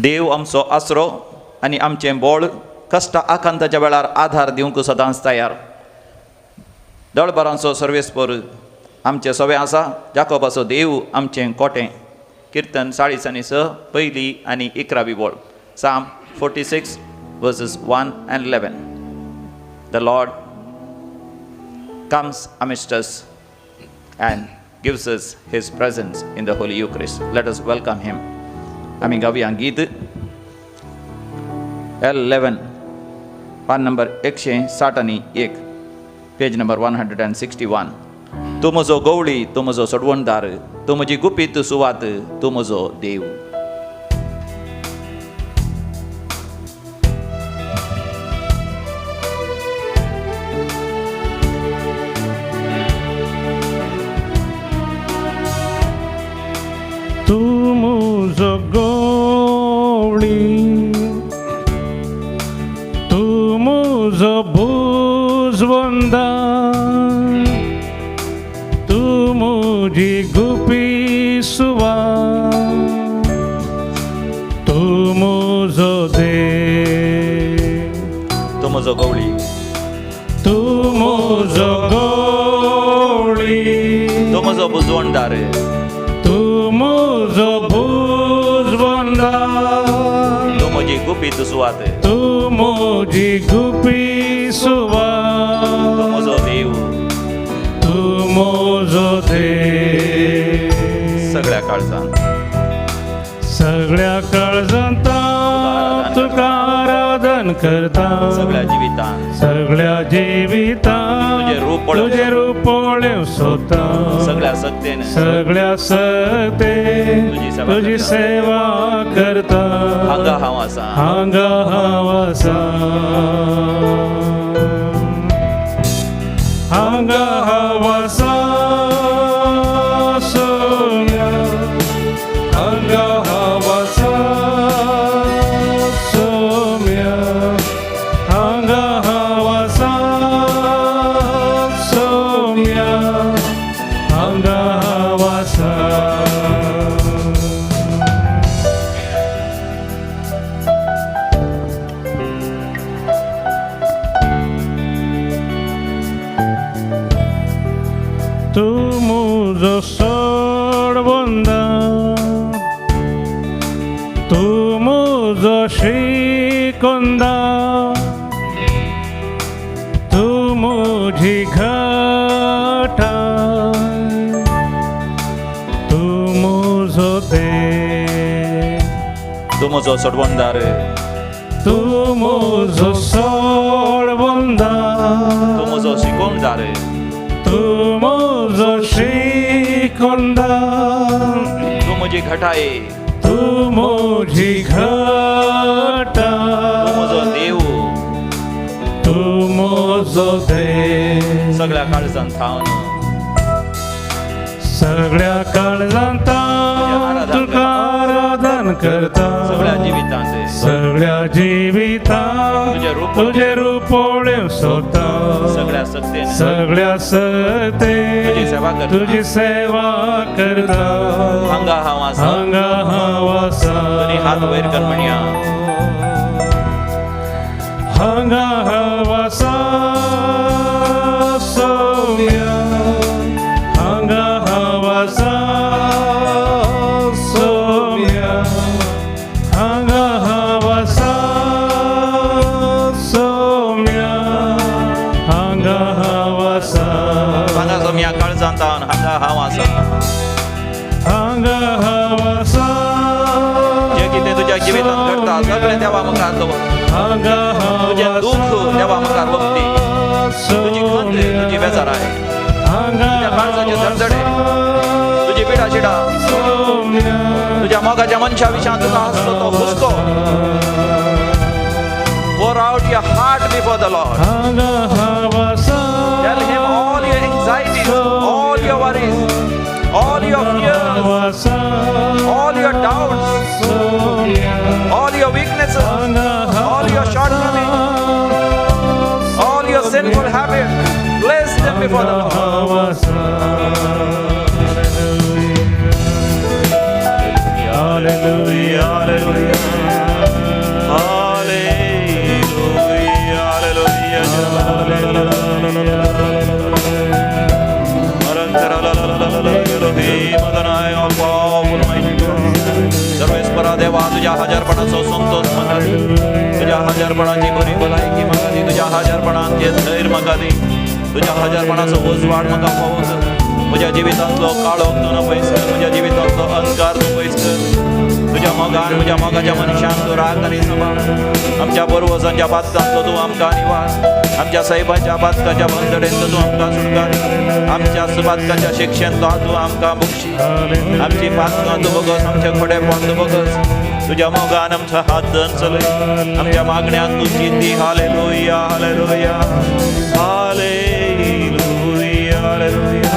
देव आमचो आसरो आनी आमचें बोळ कश्ट आकांताच्या वेळार आधार दिवंक सदांच तयार. दळबरांचो सर्वेस्पर आमचें सवें आसा, जाकोबाचो देव आमचें कोटें. किर्तन 46 पयली आनी 11वी वळ. Psalm 46 verses 1 and 11. The Lord comes amidst us and gives us His presence in the Holy Eucharist. Let us welcome Him. आमी गावया गीत L11, पान नंबर 161, पेज नंबर 161. तूं म्हजो गवळी, तूं म्हजो सोडवणदार, तूं म्हजी गुपीत सुवात, तूं म्हजो देव. तूं म्हजो गवळी, तूं म्हजो भुजवंदा, तूं म्हजी गुपी सुवात, तूं म्हजो देव. तूं म्हजो गवळी, तूं म्हजो गवळी, तूं म्हजो बुजवणदार, तूं म्हजो भुजवंदा, तूं म्हजी गुपीत सुवात, तूं म्हजी गुपी सुवात, तूं म्हजो देव. तूं म्हजो देव. सगळ्या काळजान सगळ्या काळजांत तुका आराधन करता, सगळ्या जिवितान सगळ्या जिवितान तुजें रूप पळोवंक तुजें रूप पळोवंक सोदता, सगळ्या सक्तेन सगळ्या सक्तेन तुजी सेवा तुजी करता. सेवा करता. हांगा हांव आसा, हांगा हांव आसा, हांगा हांव आसा सोम्या, हांगा हांव आसा सोम्या, हांगा हांव आसा सोम्या, हांगा हांव आसा. तूं म्हजो सोडवंदा, तूं म्हजो शिकोंदा, तूं म्हजी घटा, तूं म्हजो देव. तूं म्हजो सोडवणदार, तूं म्हजो सोडवंदा, तूं म्हजो शिकोवणदार, तूं म्हजो शिकोंदा, तूं म्हजी घटाय, तूं म्हजी घटा, तूं म्हजो देव. तूं म्हजो देव. सगळ्या काळजान थावन सगळ्या काळजांत तुका आराधन करता, सगळ्या जिवितांत सगळ्या जिवितांत तुजें रूप तुजें रूप पळोवंक सोदता, सगळ्या सक्तेन सगळ्या सक्तेन तुजी सेवा करता. तुजी सेवा करता. हांगा हांव आसा, हांगा हांव आसा. दोनी हात वयर कर म्हणया. हांगा हांव आसा सोम्या, हांगा हांव आसा सोम्या, हांगा हांव आसा सोम्या, हांगा हांव आसा. हांगा सोम्या काळजान थावन हांगा हांव आसा. हांगा हांव आसा. जें कितें तुज्या जिवितांत घडटा सगळें देवा मुखार दवर. हांगा हांव तुजें दुख्ख देवा मुखार वखदी, तुजी खंत, तुजी बेजाराय, तुज्या काळजाचे धडधडे, तुजी पिडा शिडा, तुज्या मोगाच्या मनशा विशां तुका आसलो तो हुस्को. Pour out your heart before the Lord. हांगा हांव आसा. Tell Him all your anxieties, all your worries, all your fears, all your doubts, all your weaknesses, all your shortcomings, all your sinful habits. Place them before the Lord. Hallelujah, hallelujah. हजारपणाचो Santosh म्हाका दी, तुज्या हजारपणाची बरी भलायकी म्हाका दी, तुज्या हजारपणाचे धैर्य म्हाका दी, तुज्या हजारपणाचो उजवाड म्हाका पावोवंक। म्हज्या जिवितांतलो काळोख तूं न पयस कर, म्हज्या जिवितांतलो अंधकार तूं पयस कर। तुज्या मोगान म्हज्या मोगाच्या मनशान तूं राख आनी सांबाळ। आमच्या पुर्वजांच्या पातकांतलो तूं आमकां निवार, आमच्या सायबाच्या पातकाच्या बंदडेंतलो तूं आमकां सुटकार, आमच्या सुपातकाच्या शिक्षेंतलो तूं आमकां बक्षी। आमची पातकां तूं बगस, आमचे खोडेपण तूं बगस, तुज्या मोगान आमचो हात धरून चलय, आमच्या मागण्यांक तूं चिंती। हालेलुया, हालेलुया, हालेलुया, हालेलुया।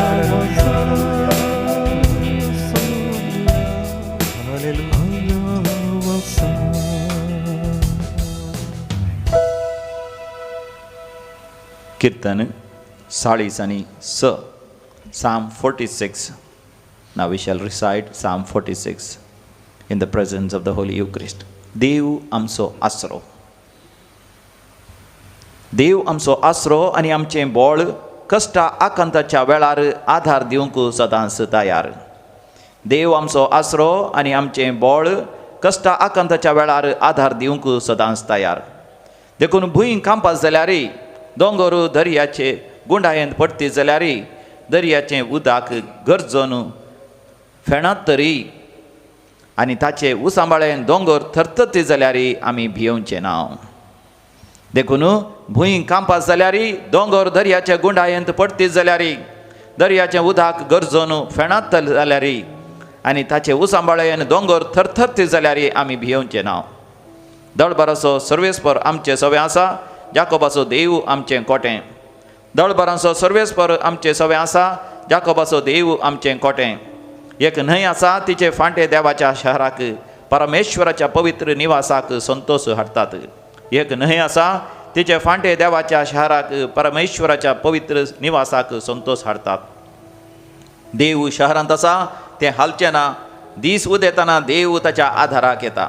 कीर्तन 40 आनी 6, Psalm 46. Now we shall recite Psalm 46 in the presence of the Holy Eucharist. देव आमचो आसरो, देव आमचो आसरो आनी आमचें बळ, कश्टा आकांताच्या वेळार आधार दिवंक सदांच तयार। देव आमचो आसरो आनी आमचें बळ, कश्टा आकांताच्या वेळार आधार दिवंक सदांच तयार। देखून भूंय कांपास जाल्यार, दोंगर दर्याचे गुंडायेंत पडती जाल्यार, दर्याचें उदक गरजून फेणात तरी आनी ताचे उसांबाळेन दोंगर थरथरती जाल्यार आमी भियोवचें ना। देखून भूंय कांपास जाल्यार, दोंगर दर्याचे गुंडायेंत पडती जाल्यार, दर्याचें उदक गरजून फेणात जाल्यार आनी ताचे उसांबाळेन दोंगर थरथरती जाल्यार आमी भियोवचें ना। दळभराचो सर्वेस्पर आमचें सवें आसा, जाकोबाचो देव आमचें कोटें। दळभरांचो सर्वेस्पर आमचें सवें आसा, जाकोबाचो देव आमचें कोटें। एक न्हंय आसा, तिचे फांटे देवाच्या शहराक, परमेश्वराच्या पवित्र निवासाक संतोष हाडटात। एक न्हंय आसा, तिचे फांटे देवाच्या शहराक, परमेश्वराच्या पवित्र निवासाक संतोष हाडटात। देव शहरांत आसा, तें हालचें ना, दीस उदेतना देव ताच्या आधाराक येता।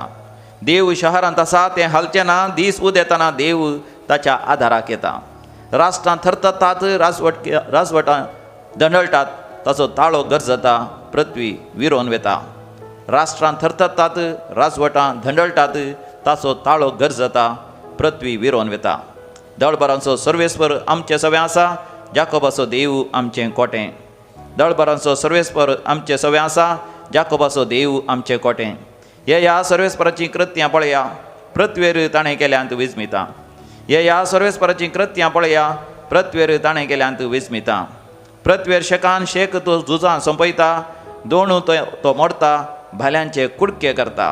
देव शहरांत आसा, तें हालचें ना, दीस उदेतना देव ताच्या आधाराक येता। राष्ट्रां थरथरतात, राजवटां दंडळटात, ताचो ताळो गरजता, पृथ्वी विरोन वेता। राष्ट्रां थरथरतात, राजवटां धंडळटात, ताचो ताळो गरजता, पृथ्वी विरोन वेता। दळभरांचो सर्वेस्पर आमचें सवें आसा, जाकोबाचो देव आमचें कोटें। दळभरांचो सर्वेस्पर आमचें सवें आसा, जाकोबाचो देव आमचें कोटें। हे ह्या सर्वेस्पराचीं कृत्यां पळया, पृथ्वेर ताणें केल्यांत विस्मिता। हे ह्या सर्वेस्पराचीं कृत्यां पळया, पृथ्वेर ताणें केल्यांत विस्मिता। पृथ्वेर शेकान शेक तो झुजां सोंपयता, दोणू तो मोडता, भाल्यांचे कुडके करता।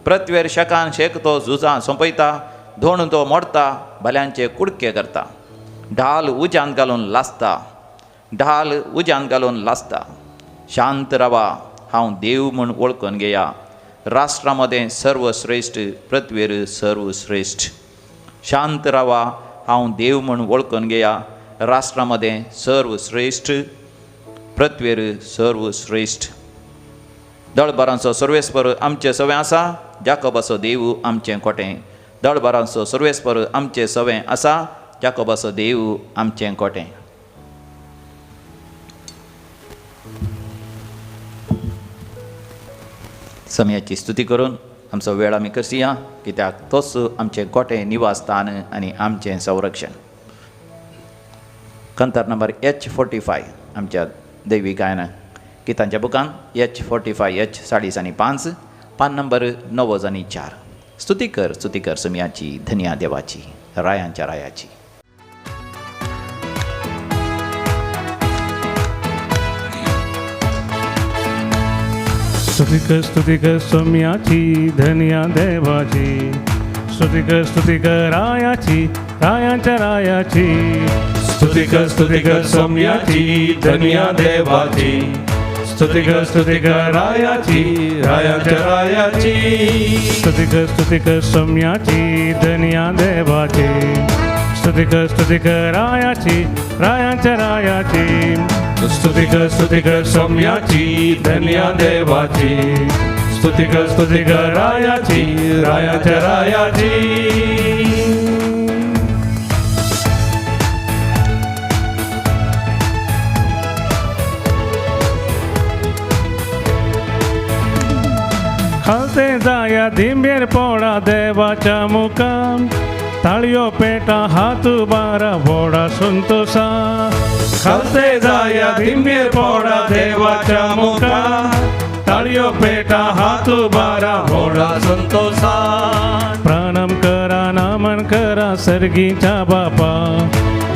पृथ्वेर शेकान शेक तो झुजां सोंपयता, दोणू तो मोडता, भाल्यांचे कुडके करता। ढाल उज्यांत घालून लासता, ढाल उज्यांत घालून लासता। शांत रावा, हांव देव म्हूण वळखून घेया, राष्ट्रां मदें सर्वश्रेश्ठ, पृथ्वेर सर्वश्रेश्ठ। शांत रावा, हांव देव म्हूण वळखून घेया, राष्ट्रां मदें सर्वश्रेश्ठ, पृथ्वेर सर्वश्रेश्ठ। दळभरांचो सर्वेस्पर आमचें सवें आसा, जाकोबाचो देव आमचें कोटें। दळभरांचो सर्वेस्पर आमचें सवें आसा, जाकोबाचो देव आमचें कोटें। समयाची स्तुती करून आमचो वेळ आमी करया, कित्याक तोच आमचें कोटें, निवासस्थान आनी आमचें संरक्षण। कंतार नंबर H45 आमच्या दैवी गायना गितांच्या बुकान H45, H 40.5, पान नंबर 94. स्तुती कर, स्तुती कर समयाची, धन्या देवाची, रायांच्या रायाची। स्तुती कर, स्तुती कर सोम्याची, धन्या देवाची। स्तुती कर, स्तुती कर रायाची, रायांच्या रायाची। स्तुती कर, स्तुती कर सोम्याची, धन्या देवाची। स्तुती कर, स्तुती कर रायाची, रायांच्या रायाची। स्तुती कर, स्तुती कर सोम्याची, धन्या देवाची। स्तुती कर, स्तुती कर रायाची, रायांच्या रायाची। स्तुती कर, स्तुती कर सोम्याची, धन्या देवाची। स्तुती कर, स्तुती कर रायाची, रायाच्या रायाची। खालते जाया दिंबेर पोडा देवाच्या मुखार, ताळयो पेटा हात बारा व्हडा संतोषा. खालते जाया दिंबेर पोडा देवाच्या मुखार, ताळयो पेटा हात बारा व्हडा संतोषान. प्रणाम करा नमन करा सर्गीच्या बापा,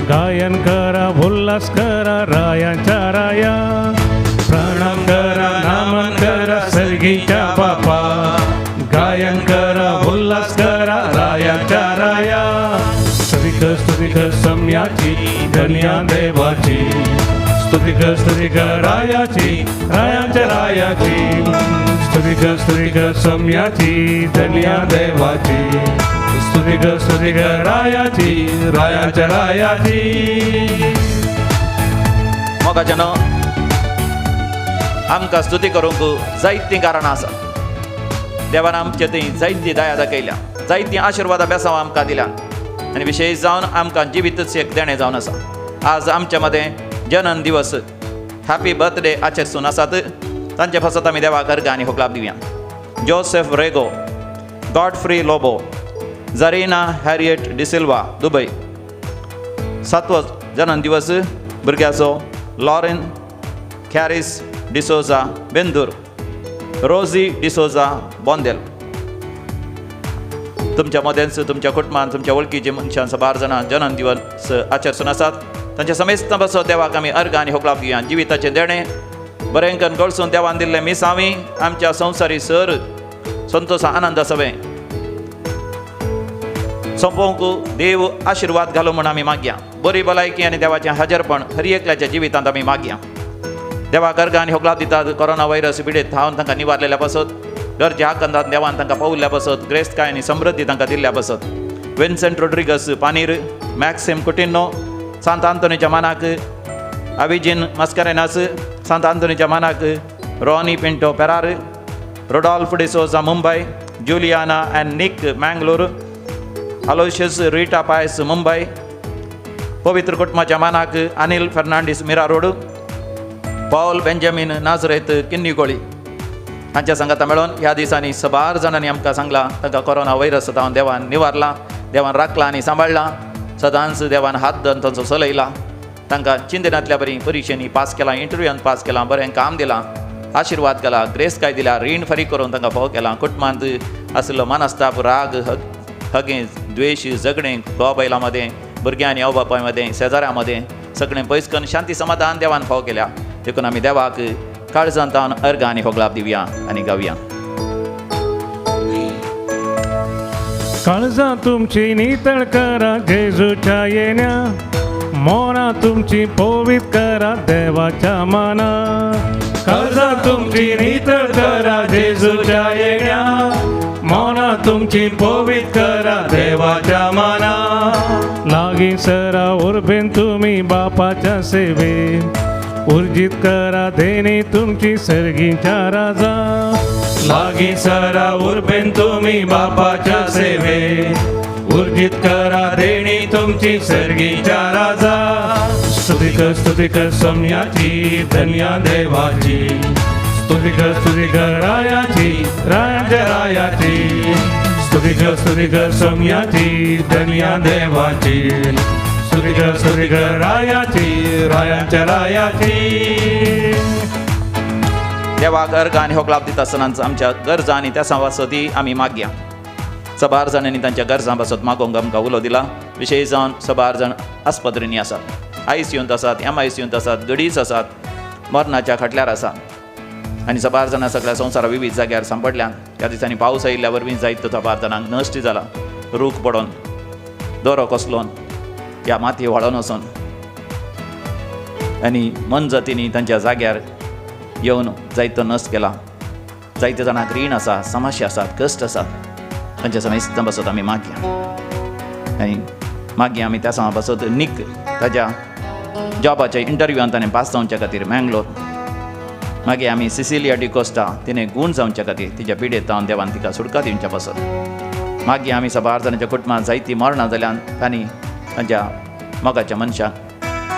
गायन करा उल्हास करा रायांच्या राया. प्रणाम करा नमन करा सर्गीच्या बापा, गायन करा उल्हास करा रायाच्या राया. स्तुती कर स्तुती कर सम्याची धन्या देवाची, स्तुती कर स्तुती कर रायाची रायांच्या रायाची. स्तुती कर स्तुती कर सम्याची धन्या देवाची, स्तुती कर स्तुती कर रायाची रायाच्या रायाची. मोगाच्यानो, आमकां स्तुती करूंक जायतीं कारणां आसात. देवान आमचे थंय जायती दया दाखयल्या, जायतीं आशिर्वादां बेसांव आमकां दिल्या आनी विशेश जावन आमकां जिवीतच एक देणें जावन आसा. आज आमच्या मदें जनन दिवस, हॅपी बर्थडे आचरसून आसात, तांचे पासत आमी देवाक अर्गां आनी होगलाप दिवया. Joseph Rego, Godfrey Lobo, Zarina Harriet D'Silva Dubai. सातवो जनन दिवस भुरग्याचो लॉरेन खॅरीस डिसोजा बेंदूर, रोजी डिसोजा बोंदेल. तुमच्या मदेंच, तुमच्या कुटुंबान, तुमच्या वळखीचे मनशां साबार जाणां जनन दिवस आचरसून आसात, तांच्या समेस्त बसो देवाक आमी अर्गां आनी होगलाप दिवया. जिविताचें देणें बरें करून गळसून देवान दिल्लें मिसावी आमच्या संवसारी सर संतोष आनंद आसावे सोंपोवंक देव आशिर्वाद घालो म्हूण आमी मागया. बरी भलायकी आनी देवाचें हाजरपण हर एकल्याच्या जिवितांत आमी मागया. देवाक अर्गां आनी होगलाप दितात कोरोना व्हायरस पिडेत थावन तांकां निवारलेल्या पासत, गरजे आकंदात देवान तांकां पावल्ल्या पासत, ग्रेस्तकाय आनी समृद्धी तांकां दिल्ल्या पासत. विन्सेंट रोड्रिगस पानीर, मॅक्सिम कुटिन्नो सांत आंतोनीच्या मानाक, अविजीन मस्करेनास सांत आंतोनीच्या मानाक, Ronnie Pinto Perar, Rodolph D'Souza Mumbai, Juliana and Nick Mangalore, Aloysius Rita Pais Mumbai. पवित्र कुटुंबाच्या मानाक अनिल फर्नांडीस मिरा रोड, Paul Benjamin Nazareth किन्नीकोळी हांच्या सांगाता मेळोन ह्या दिसांनी सबार जाणांनी आमकां सांगलां तांकां कोरोना व्हायरस जावन देवान निवारला, देवान राखला आनी सांबाळ्ळा. सदांच देवान हात धरून तांचो चलयला, तांकां चिंतनांतल्या बरी परिक्षेनी पास केला, इंटरव्यून पास केला, बरें काम दिलां, आशिर्वाद केला, ग्रेस काय दिल्या, रीण फारीक करून तांकां फावो केला. कुटुंबांत आशिल्लो मनस्ताप, राग, हगें, द्वेश, झगडें घोव बायलां मदें, भुरग्यां आनी आवय बापाय मदें, शेजाऱ्यां मदें सगळें पयस करून शांती समाधान देवान फावो केल्या. देखून आमी देवाक काळजांत अर्गां आनी होगलाप दिवया आनी गावया. काळजां तुमची नितळ करा जेजूच्या येण्या, मोनां तुमची पवित्र करा देवाच्या माना. काळजां तुमची नितळ करा जेजूच्या येण्या, मोनां तुमची पवित्र करा देवाच्या माना. लागीं सरा उर्बेन तुमी बापाच्या सेवेन, उर्जीत करा देणे तुमची सर्गीच्या राजा. लागीं सरा उर्बेन तुमी बापाच्या सेवे, उर्जित करा देणी तुमची सर्गीच्या राजा. स्तुती कर स्तुती कर सम्याची धन्या देवाची, स्तुती कर स्तुती कर रायाची रायांच्या रायाची. स्तुती कर स्तुती कर सम्याची धन्या देवाची, स्तुती कर स्तुती कर रायाची रायांच्या रायाची. देवाक अर्गां आनी होगलाप दिता आसतना आमच्या गरजां आनी त्या पासत आमी मागया. सबार जाणांनी तांच्या गरजां पासत मागोवंक आमकां उलो दिला. विशेश जावन सबार जाण आस्पत्रींनी आसात, आयसीयूंत आसात, एमआयसीयूंत आसात, गडीच आसात, मरणाच्या खाटल्यार आसात आनी सबार जाणां सगळ्या संवसारा विविध जाग्यार सांपडल्यान. ह्या दिसांनी पावस आयिल्ल्या वरवीं जायतो सबार जाणांक नश्ट जाला, रूख पडोन, दोरो कसलोन, ह्या माती व्हाळोन वचोन आनी मनजातींनी तांच्या जाग्यार येवन जायतो नश्ट केला. जायते जाणांक रीण आसा, समस्या आसात, कश्ट आसात, तांच्या समेस्तां पासत आमी मागया. आनी मागीर आमी त्या समा पासत निक ताज्या जॉबाच्या इंटरव्यूआन ताणें पास जावच्या खातीर मँगलोर. मागीर आमी सिसिलिया डिकोस्टा तिणें गूण जावच्या खातीर तिच्या पिडेत जावन देवान तिका सुटका दिवच्या पासत. मागीर आमी साबार जाणांच्या कुटुंबांत जायतीं मरणां जाल्यान तांणी तांच्या मोगाच्या मनशां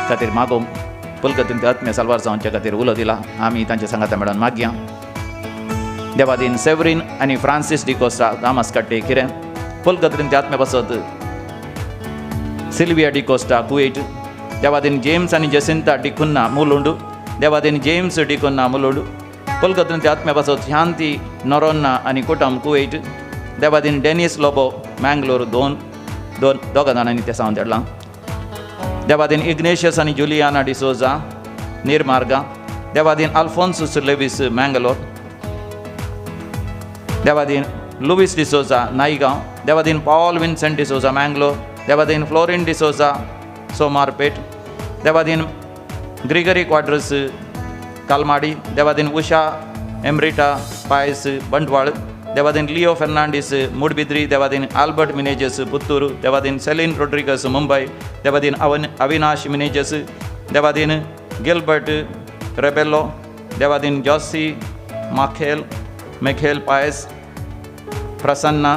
खातीर मागोवंक पुलकतीन आत्मे साल्वार जावच्या खातीर उलो दिला. आमी तांच्या सांगाता मेळोन मागया. देवादीन सेवरीन आनी फ्रांसीस डिकोस्टा दामस कट्टे किरें पुलगत्रीन आत्म्या पासत सिल्विया डिकोस्टा कुवेट देवादीन जेम्स आनी जसिंता डिकुन्ना मुलुंड देवादीन जेम्स डिकुन्ना मुलुंड पुलगत्रीन आत्म्या पासत शांती नोरोन्ना आनी कुटम कुवेट देवादीन डेनिस लोबो मँगलोर दोन दोन दोगां जाणांनी तें सावन धाडलां देवादीन इग्नेशियस आनी जुलियाना डिसोजा निर्मार्गा देवादीन अल्फोन्सूस लेवीस मँगलोर देवादीन लुवीस डिसोजा नायगांव देवादीन पॉल विन्सेंट डिसोजा मँगलोर देवादीन फ्लोरिन डिसोजा सोमारपेट देवादीन ग्रिगरी क्वाड्रस कालमाडी देवादीन उषा एम्ब्रिटा पायस बंटवाळ देवादीन लिओ फेर्नांडीस मुडबिद्री देवादीन आल्बर्ट मिनेजस पुत्तूर देवादीन सेलीन रोड्रिगस मुंबय देवादीन अवन अविनाश मिनेजस देवादीन गिलबर्ट रेबेलो देवादीन जॉसी माखेल मेखेल पायस प्रसन्ना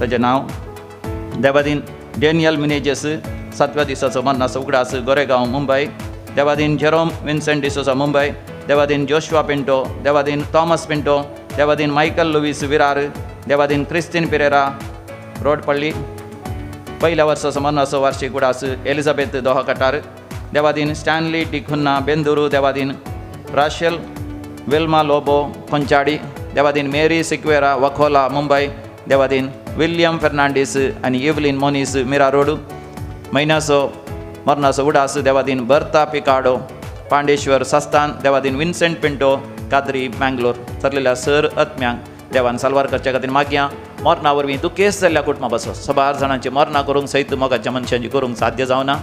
ताजें नांव देवादीन डॅनियल मिनेजस सातव्या दिसाचो मरणाचो उगडास गोरेगांव मुंबय देवादीन जेरोम विन्सेंट डिसोजा मुंबय देवादीन जोशुआ पिंटो देवादीन थॉमस पिंटो देवादीन मायकल लुवीस विरार देवादीन क्रिस्तीन पिरेरा रोडपल्ली पयल्या वर्साचो मरणाचो वार्षिक उगडास एलिझाबेथ दोहा कटार देवादीन स्टॅनली डिखुन्ना बेंदुरू देवादीन राशेल विल्मा लोबो कोंचाडी देवादीन मेरी सिक्वेरा वखोला मुंबय देवादीन विल्यम फेर्नांडीस आनी इवलीन मोनीस मिरा रोड म्हयन्याचो मरणाचो उडास देवादीन बर्ता पिकाडो पांडेश्वर सस्तान देवादीन विन्सेंट पिंटो काद्री मँगलोर सरलेल्या सर आत्म्यांक देवान साल्वार करच्या खातीर मागया. मरणा वरवीं दुखेस्त जाल्ल्या कुटुंबा पासत सबार जाणांची मरणां करूंक सयत मोगाच्या मनशांची करूंक साध्य जावना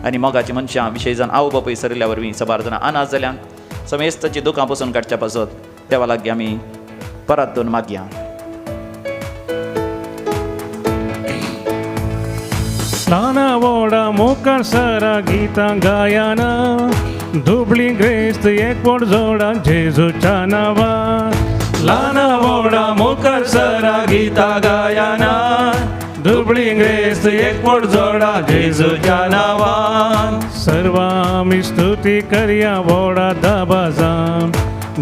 आनी मोगाची मनशां विशेश जावन आवय बापूय सरिल्ल्या वरवीं सबार जाणां अनाथ जाल्यान समेस्ताची दुकां पसून काडच्या पासत देवा लागीं आमी परतून मागया. ल्हाना व्हडा मुखार सरा गितां गायना दुबळी ग्रेस्त एकवट जोडा जेजूच्या नांवान. ल्हाना व्हडा मुखार सरा गितां गायना दुबळी ग्रेस्त एकवट जोडा जेजूच्या नांवान. सर्वां आमी स्तुती करया व्हडा दबाजान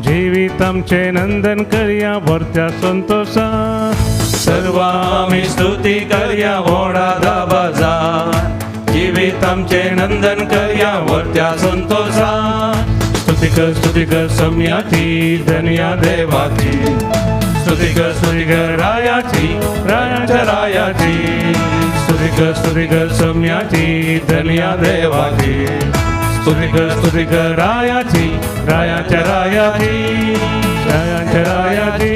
जिवीत आमचें नंदन करया व्हरत्या संतोशान. सर्वां आमी स्तुती करया व्हडा दबाजान जिवीत आमचें नंदन करया व्हरत्या संतोशान. स्तुती कर स्तुती कर सम्याची धन्या देवाची स्तुती कर स्तुती कर रायाची रायाच्या रायाची स्तुती कर स्तुती कर सम्याची धन्या देवाची स्तुती कर स्तुती कर रायाची रायाच्या रायाची रायाच्या रायाची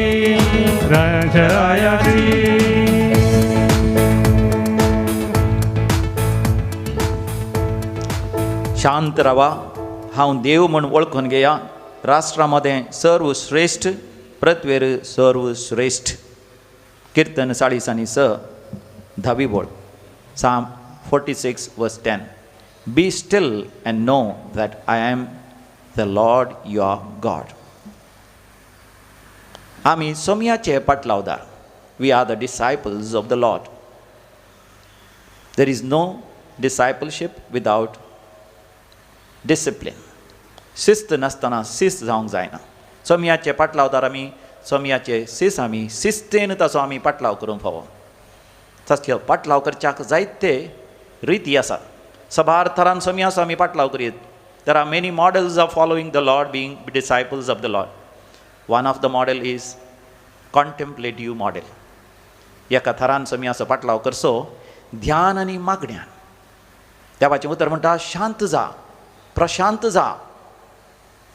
रायाच्या रायाची. शांत रावा हांव देव म्हूण वळखून घेया. राष्ट्रा मदें सर्व श्रेश्ठ पृथ्वेर सर्व श्रेश्ठ. किर्तन 40 आनी 6 धावी वळ. Psalm 46 verse 10. Be still and know that I am the Lord your God. आमी सोमयाचे पाटलावदार. We are the disciples of the Lord. There is no discipleship without discipline. शिस्त नासतना शिस्त जावंक जायना. सोमयाचे पाटलावदार आमी सोमयाचे शिस्त आमी शिस्तेन ताचो आमी पाटलाव करूंक फावो. ताचो पाटलाव करच्याक जायते रिती आसात. सबार थरान सोमयाचो आमी पाटलाव करीत. There are many models of following the Lord, being disciples of the Lord. One of the model is contemplative model. एका थरान सोमयाचो पाटलाव करचो ध्यान आनी मागण्यान. देवाचें उतर म्हणटा शांत जा, प्रशांत जा.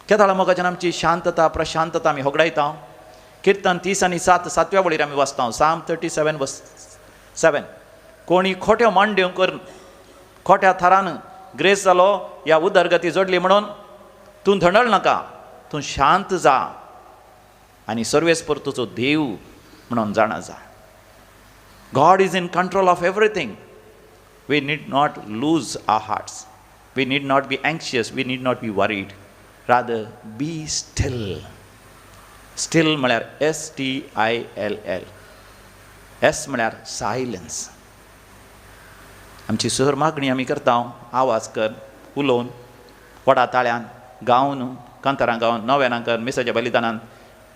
केदाळा मोगाच्यान आमची शांतता प्रशांतता आमी होगडायता. किर्तन 30 आनी 7 सातव्या वळीर आमी वाचता. Psalm 37 verse 7. कोणी खोट्यो मांड्यो करून खोट्या थरान ग्रेस जालो या उदरगती जोडली म्हणून तूं धंडळ नाका, तूं शांत जा आनी सर्वेस्पर तुजो देव म्हणून जाणा जा. God is in control of everything. We need not lose our hearts. We need not be anxious. We need not be worried. Rather, be still. Still म्हळ्यार STILL. S म्हळ्यार सायलन्स. आमची सर मागणी आमी करता आवाज कर उलोवन व्हडा ताळ्यान गावन कांतारां गावन नव्यानां कर मिसाच्या बलिदानान.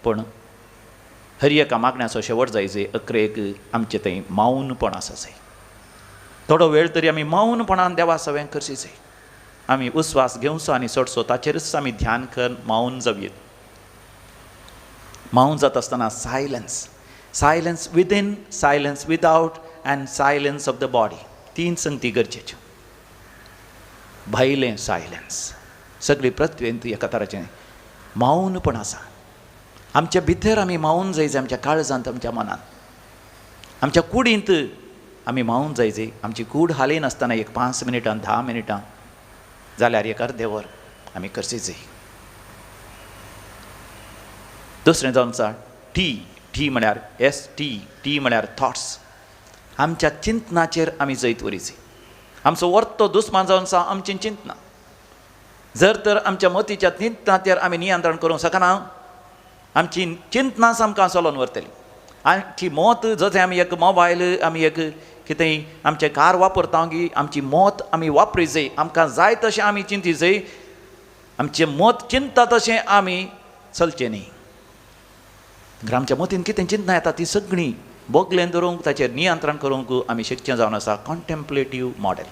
पूण हर एका मागण्याचो शेवट जायचे अकरेक आमचें थंय मौनपण आसा जाय. थोडो वेळ तरी आमी मौनपणान देवा सवें करची जाय. आमी उस्वास घेवचो आनी सोडचो ताचेरच आमी ध्यान कर मौन जावयेत. मौन जाता आसतना silence, silence within, silence without and silence of the body, तीन संगती गरजेच्यो. भायलें सायलन्स, सगळी पृथ्वेंत एका तराचें मौनपण आसा. आमच्या भितर आमी मौन जायचे, आमच्या काळजांत, आमच्या मनांत, आमच्या कुडींत आमी मौन जायचे. आमची कूड हालयनासतना एक 5 मिनटां 10 मिनटां जाल्यार एक अर्दें वर आमी करची जाय. दुसरें जावन आसा टी, टी म्हळ्यार एस टी, टी म्हळ्यार थॉट्स. आमच्या चिंतनाचेर आमी जैत वरीची. आमचो वर्तो दुस्मान जावन आसा आमची चिंतना. जर तर आमच्या मतीच्या चिंतनाचेर आमी नियंत्रण करूंक शकना, आमची चिंतनां आमकां चलोवन व्हरतली. आमची मत, जशें आमी एक मोबायल, आमी एक कितेंय आमचें कार वापरता की आमची मत आमी वापरी जाय, आमकां जाय तशें आमी चिंती जाय. आमचें मत चिंतता तशें आमी चलचें न्ही. आमच्या मतीन कितें चिंतना येता ती सगळीं बोगलेन धरूंक, ताचेर नियंत्रण करूंक आमी शिकचें जावन आसा. Contemplative model,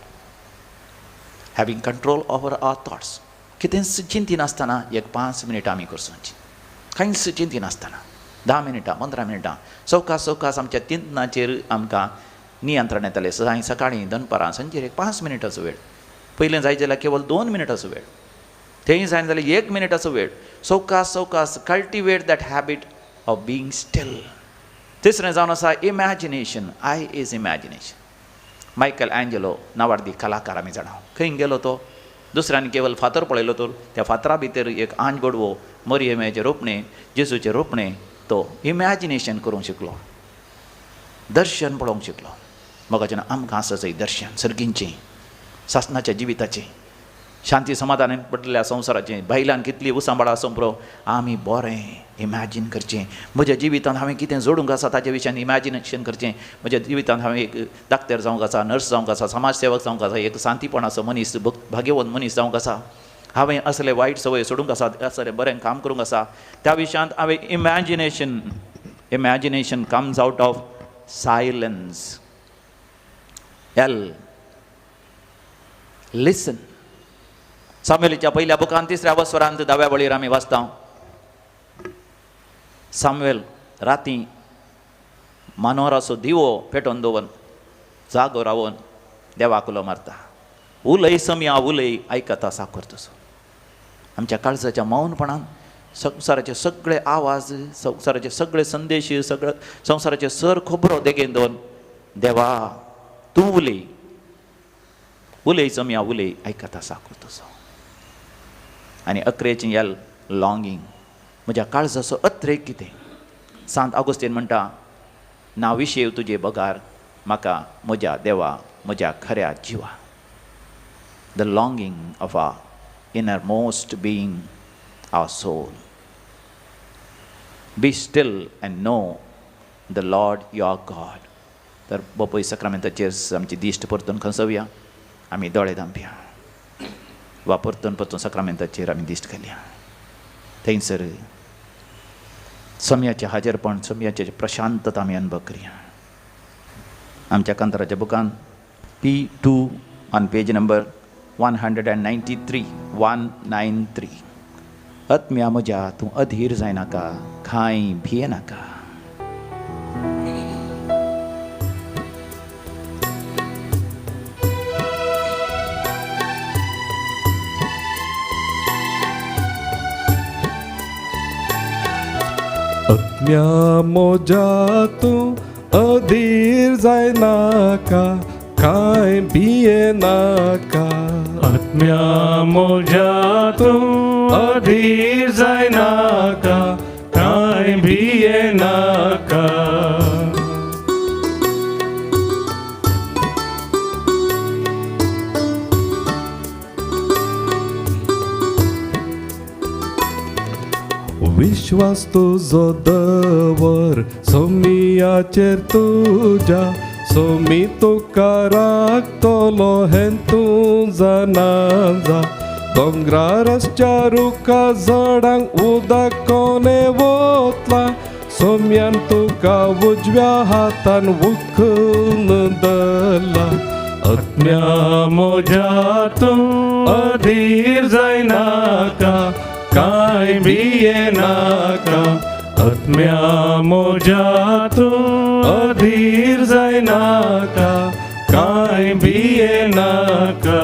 having control over our thoughts. कितेंच चिंतिनासतना एक 5 मिनटां आमी करचोची, कांयच चिंतिनासतना 10 मिनटां 15 मिनटां सवकास सवकास आमच्या चिंतनाचेर आमकां नियंत्रण येतलें. सकाळीं, दनपारां, सांजेर एक 5 मिनटाचो वेळ, पयलें जाय जाल्यार केवल 2 मिनटाचो वेळ, तेंय जायना जाल्यार 1 मिनटाचो वेळ. सवकास सवकास cultivate that habit of being still. तिसरें जावन आसा imagination. I is imagination. Michelangelo नावार्दी कलाकार आमी जाणा, खंय गेलो तो दुसऱ्यान केवल फातर पळयलो तर त्या फातरा भितर एक आंज गोडवो, मरियमेचें रोपणें, जेजूचें रोपणें, तो इमॅजिनेशन करूंक शिकलो, दर्शन पळोवंक शिकलो. मोगाचें आमकां आसा चय दर्शन सर्गींचें, सासणाच्या जिविताचें, शांती समाधानान पडलेल्या संवसाराचें. बायलान कितली उसांबाळा संप्रो आमी बरें इमॅजीन करचें. म्हज्या जिवितांत हांवें कितें जोडूंक आसा ताजे विशयान इमॅजिनेशन करचें. म्हज्या जिवितांत हांवें एक डाक्टर जावंक आसा, नर्स जावंक आसा, समाजसेवक जावंक आसा, एक शांतीपणाचो मनीस, भाग्यवंत मनीस जावंक आसा. हांवें असले वायट संवय सोडूंक आसा, असलें बरें काम करूंक आसा. त्या विशयांत हांवें imagination, imagination comes out of silence. L, listen. सामुएलाच्या पहिल्या बुकान 3ऱ्या वस्वरांत 10व्या वळीर आमी वाचता, सामुएल राती मानोराचो दिवो पेटोवन दवरून जागो रावन देवाक उलो मारता, उलय सम्या उलय, आयकता साकर तसो. आमच्या काळजाच्या मौनपणान संवसाराचे सगळे आवाज, संवसाराचे सगळे संदेश, सगळे संवसाराचे सर खबरो देगेन दवरून देवा तूं उलय, उलय सम्या उलय, आयकता साकर तसो. आनी अकरेचें एल, लॉंगींग. म्हज्या काळजाचो अत्रेक कितें. सांत आगोस्तीन म्हणटा, ना विशेव तुजे बगार म्हाका म्हज्या देवा, म्हज्या खऱ्या जिवा. The longing of our inner most being, our soul. Be still and know the Lord your God. तर बापूय सक्रामेंताचेर आमची दिश्ट परतून खंसोवया, आमी दोळे धांपया वा परतून परतून सक्रामेंताचेर आमी दिश्ट घालया. थंयसर सम्याचें हाजेरपण, सम्याचें प्रशांतता आमी अनुभव करया. आमच्या कांताराच्या बुकान P2 on page number 193, 193. आत्म्या म्हज्या तूं अधीर जायनाका, कांय भियेनाका. आत्म्या म्हज्या तूं अधीर जायनाका, कांय भियेनाका. आत्म्या म्हज्या तूं अधीर जायनाका, कांय भियेनाका. विश्वास तुजो दवर सोमियाचेर तुज्या, सोमी तुका राखतलो हें तूं जाणा जा. दोंगरार आसच्या रुखा झाडांक उदक कोणें वतलां, सोम्यान तुका उजव्या हातान उखलून धरला. आत्म्या मोज्या तूं अधीर जायनाका, कांय भियेनाका. आत्म्या मोज्या तूं अधीर जायनाका, कांय भियेनाका.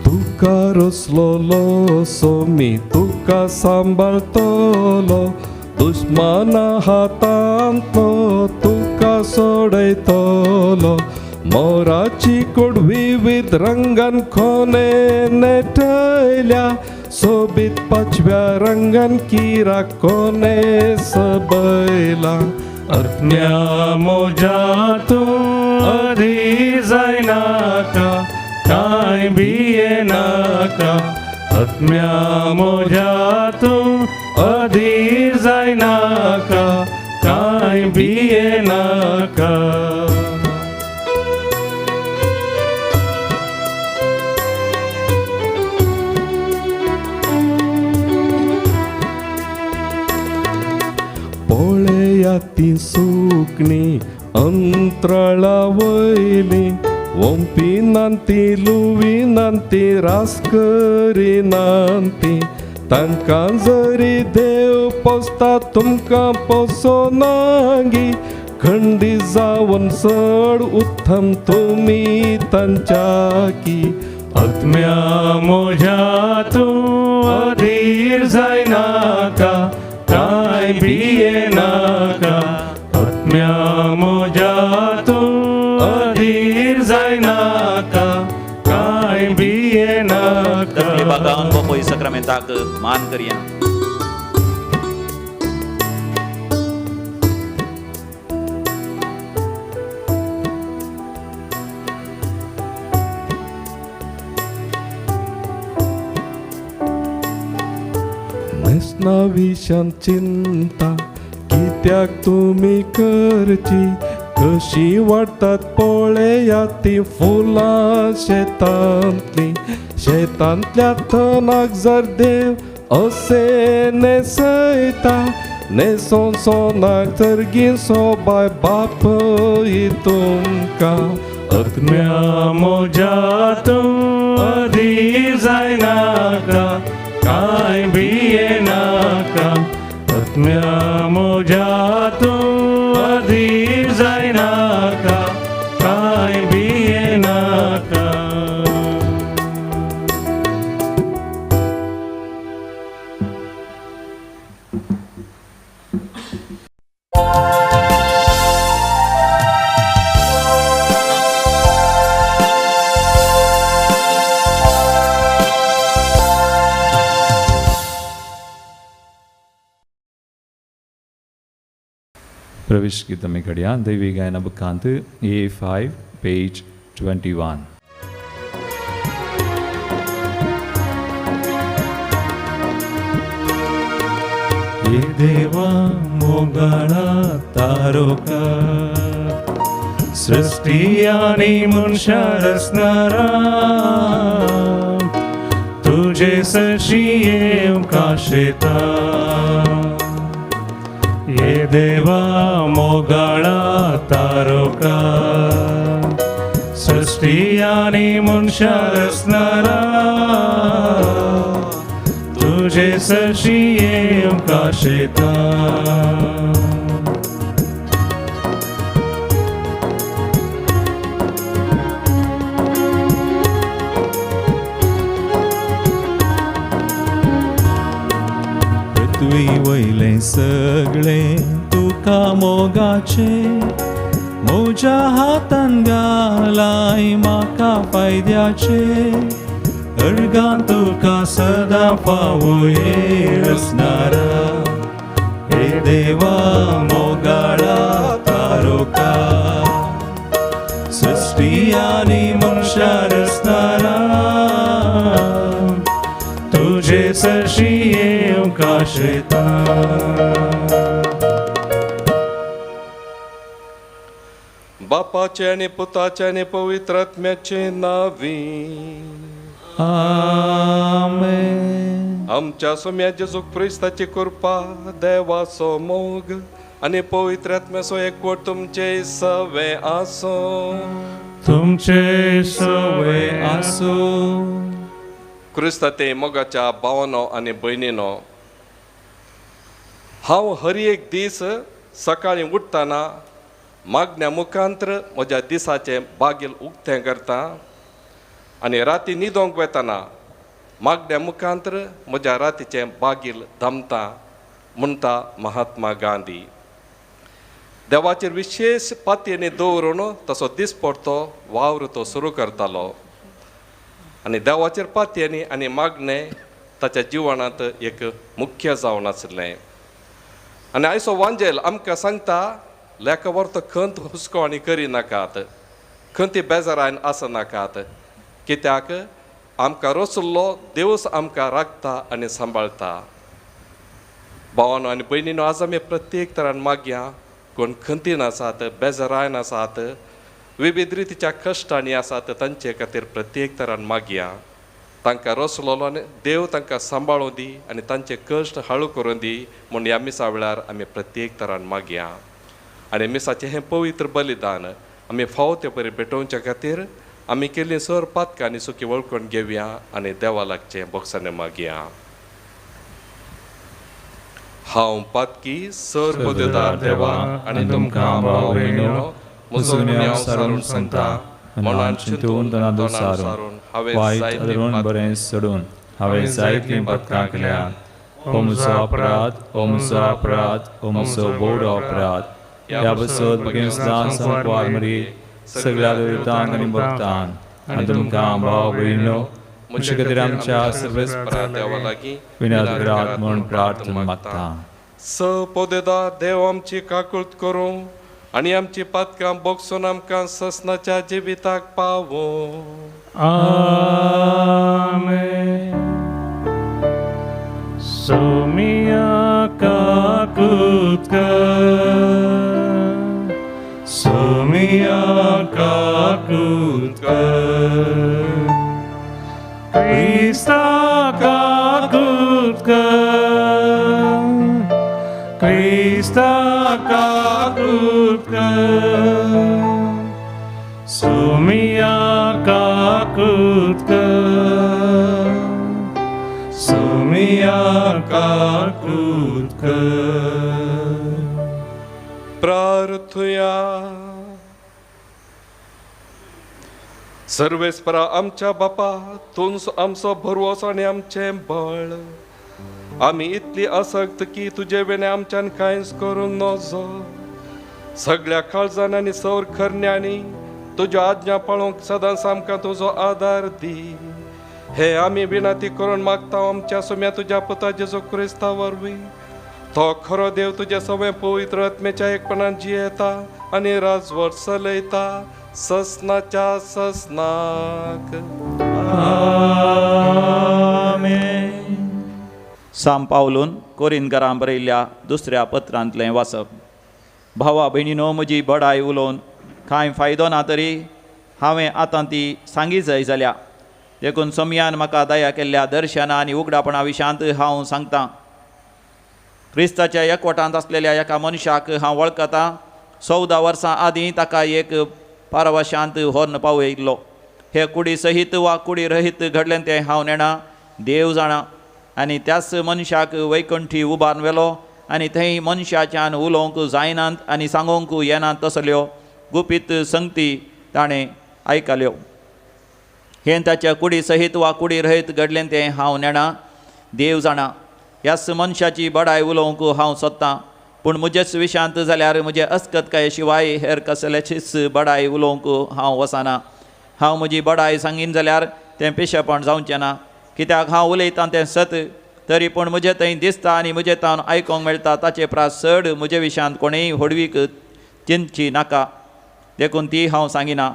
तुका रचलोलो सोमी तुका सांबाळटलो, दुस्माना हातांतलो तुका सोडयतलो. मोराची कूड विविध रंगान कोणे नेटयल्या, सोबीत पाचव्या रंगान किरा कोणे सबयला. आत्म्या मोज्या तूं अधीर जायनाका, कांय भियेनाका. आत्म्या मोज्या तूं अधीर जायनाका, कांय भियेनाका. पळया ती सुकणीं अंत्राळा वयलीं, ओंपिनात ती लुविनात ती रास करिनात ती. तांकां जरी देव पोसता तुमकां पोसोनागी, खंडी जावन चड उत्तम तुमी तांच्याकी. आत्म्या मोज्या तूं अधीर जायनाका, कांय भियेनाका. आत्म्या मोज्या तूं अधीर जायनाका, कांय भियेनाका. तकली बागावन बापोय सक्रामेंताक मान करया. न्हेसना विशान चिंता कित्याक तुमी करची, कशी वाडटात पळयात ती फुलां शेतांतलीं. शेतांतल्या तणाक जर देव अशें न्हेसयता, न्हेसोन सोनाक तर सोबाय बापय तुमकां. आत्म्या मोज्या तूं अधीर जायनाका, कांय भियेनाका. आत्म्या मोज्या तूं अधीर जायनाका, कांय भियेनाका. प्रवेश गीतम घडिया दैवी गायन बुकांत A5 page 21. हे देवा मोगाळा तारोका, सृष्टी आनी मनशां रचणारा, तुजे सरशी येवंक आशेता. हे देवा मोगाळा तारोका, सृष्टी आनी मनशां रचणारा, तुजे सरशी येवंक आशेता. पृथ्वी वयलें सगळें तुका मोगाचें, म्हज्या हातान घालाय म्हाका फायद्याचें. अर्गां तुका सदां फावोये रचणारा, हे देवा मोगाळा तारोका, सृष्टी आनी मनशां रचणारा, तुजे सरशी येवंक आशेता. बापा बापाचे आनी पुताचे आनी पवित्र आत्म्याचे नांवी आमेन. आमच्या सोम्या जेजू क्रिस्ताची कृपा, देवाचो मोग आनी पवित्र आत्म्याचो एकवट तुमचे सवे आसूं. तुमचे सवे आसूं. क्रिस्ता ते मोगाच्या भावानो आनी भयणीनो, हांव हर एक दीस सकाळीं उठ्ठना मागण्या मुखांत्र म्हज्या दिसाचें बागील उक्तें करता आनी राती न्हिदोंक वेतना मागण्या मुखांत्र म्हज्या रातीचें बागील धामता म्हणटा महात्मा गांधी. देवाचेर विशेश पातयेनी दवरून तसो दिसपडतो वावर तो सुरू करतालो आनी देवाचेर पातयेनी आनी मागणें ताच्या जिवनांत एक मुख्य जावन आसलें. आनी आयचो वांजेल आमकां सांगता, लेखवर तो खंत हुस्को आनी करिनाकात, खंती बेजारान आसनाकात, कित्याक आमकां रचल्लो देवूच आमकां राखता आनी सांबाळटा. भावानो आनी भयणीनो, आज आमी प्रत्येक तरान मागया, कोण खंतीन आसात, बेजारान आसात, विविध रितीच्या कश्टांनी आसात, तांचे खातीर प्रत्येक तरान मागया. तांकां रचलोलो आनी देव तांकां सांबाळूं दी आनी तांचे कश्ट हाळू करूं दी म्हूण ह्या मिसा वेळार आमी प्रत्येक तरान मागया. आनी मिसाचें हें पवित्र बलिदान आमी फावो ते परी भेटोवच्या खातीर आमी केल्ली सर पातकां आनी सुकी वळखून घेवया आनी देवा लागचें बोगसाणें मागया. हांव पातकी सर पदेदार देवा आनी तुमकां भाव भयणीनो म्हजो गुन्यांव सारून सांगता, मनान चिंतून तोंडान सारून हांवें वायट जायतीं अदरून बरें सोडून हांवें जायतीं पदकां केल्यात. हो म्हजो अपराध, हो म्हजो अपराध, हो म्हजो व्हड अपराध. ह्या बसत भगेंसदान संकवार मरी सगळ्या देवतांक आनी भक्तांक आनी तुमकां भाव भयणीनो म्हजे खातीर आमच्या सर्वेस देवा लागीं विनय करात म्हूण प्रार्थना मागता. स पोदेदार देव आमची काकूळत करूं आनी आमची पातकां बोगसून आमकां ससनाच्या जिविताक पावों. आमेन. सोमिया काकूत कर, सोमिया काकूत कर, क्रिस्ता काकूत कर, क्रिस्ता काकूत कर, सोमिया काकूत कर, सोमिया काकूत कर. प्रार्थुया. सर्वेस्परा आमच्या बापा, तूंच आमचो भरवंसो आनी आमचें बळ. आमी इतली आसक्त की तुजे वेल्यान आमच्यान कांयच करूंक नजो. सगळ्या काळजान आनी सौर खरण्यांनी तुज्यो आज्ञा पाळोवंक सदांच आमकां तुजो आदार दी. हे आमी विनंती करून मागता आमच्या सोम्या तुज्या पुता जेजू क्रिस्ता वरवीं. तो खरो देव तुज्या सगळें पवित्र आत्म्याच्या एकपणान जियेता आनी राजवट चलयता ससनाच्या ससनाक. आमेन. साम पावलून कोरिंदकारां बरयल्ल्या दुसऱ्या पत्रांतलें वाचप. भावा भयणीनो, म्हजी बडाय उलोवन कांय फायदो ना तरी हांवें आतां ती सांगी जाय जाल्या. देखून सोमयान म्हाका दया केल्ल्या दर्शना आनी उगडापणा विशांत हांव सांगतां. क्रिस्ताच्या एकवटांत आसलेल्या एका मनशाक हांव वळखतां. 14 वर्सां आदीं ताका एक पारवशांत व्हरून पावयल्लो. हे कुडी सहीत वा कुडी रहीत घडलें तें हांव नेणा, देव जाणा. आनी त्याच मनशाक वैकुंठी उबारून व्हेलो आनी थंय मनशाच्यान उलोवंक जायनात आनी सांगूंक येनात तसल्यो गुपीत संगती ताणें आयकल्यो. हें ताच्या कुडी सहीत वा कुडी रहीत घडलें तें हांव नेणा, देव जाणा. ह्याच मनशाची बडाय उलोवंक हांव सोदतां, पूण म्हजेच विशांत जाल्यार म्हजे अस्कतकाये शिवाय हेर कसल्याचीच बडाय उलोवंक हांव वचना. हांव म्हजी बडाय सांगीन जाल्यार तें पिशेपण जावचें ना, कित्याक हांव उलयतां तें सत, तरी पूण म्हजे थंय दिसता आनी म्हजे तावन आयकूंक मेळटा ताचे प्रास चड म्हजे विशांत कोणेय व्हडवीक चिंतची नाका, देखून ती हांव सांगिना.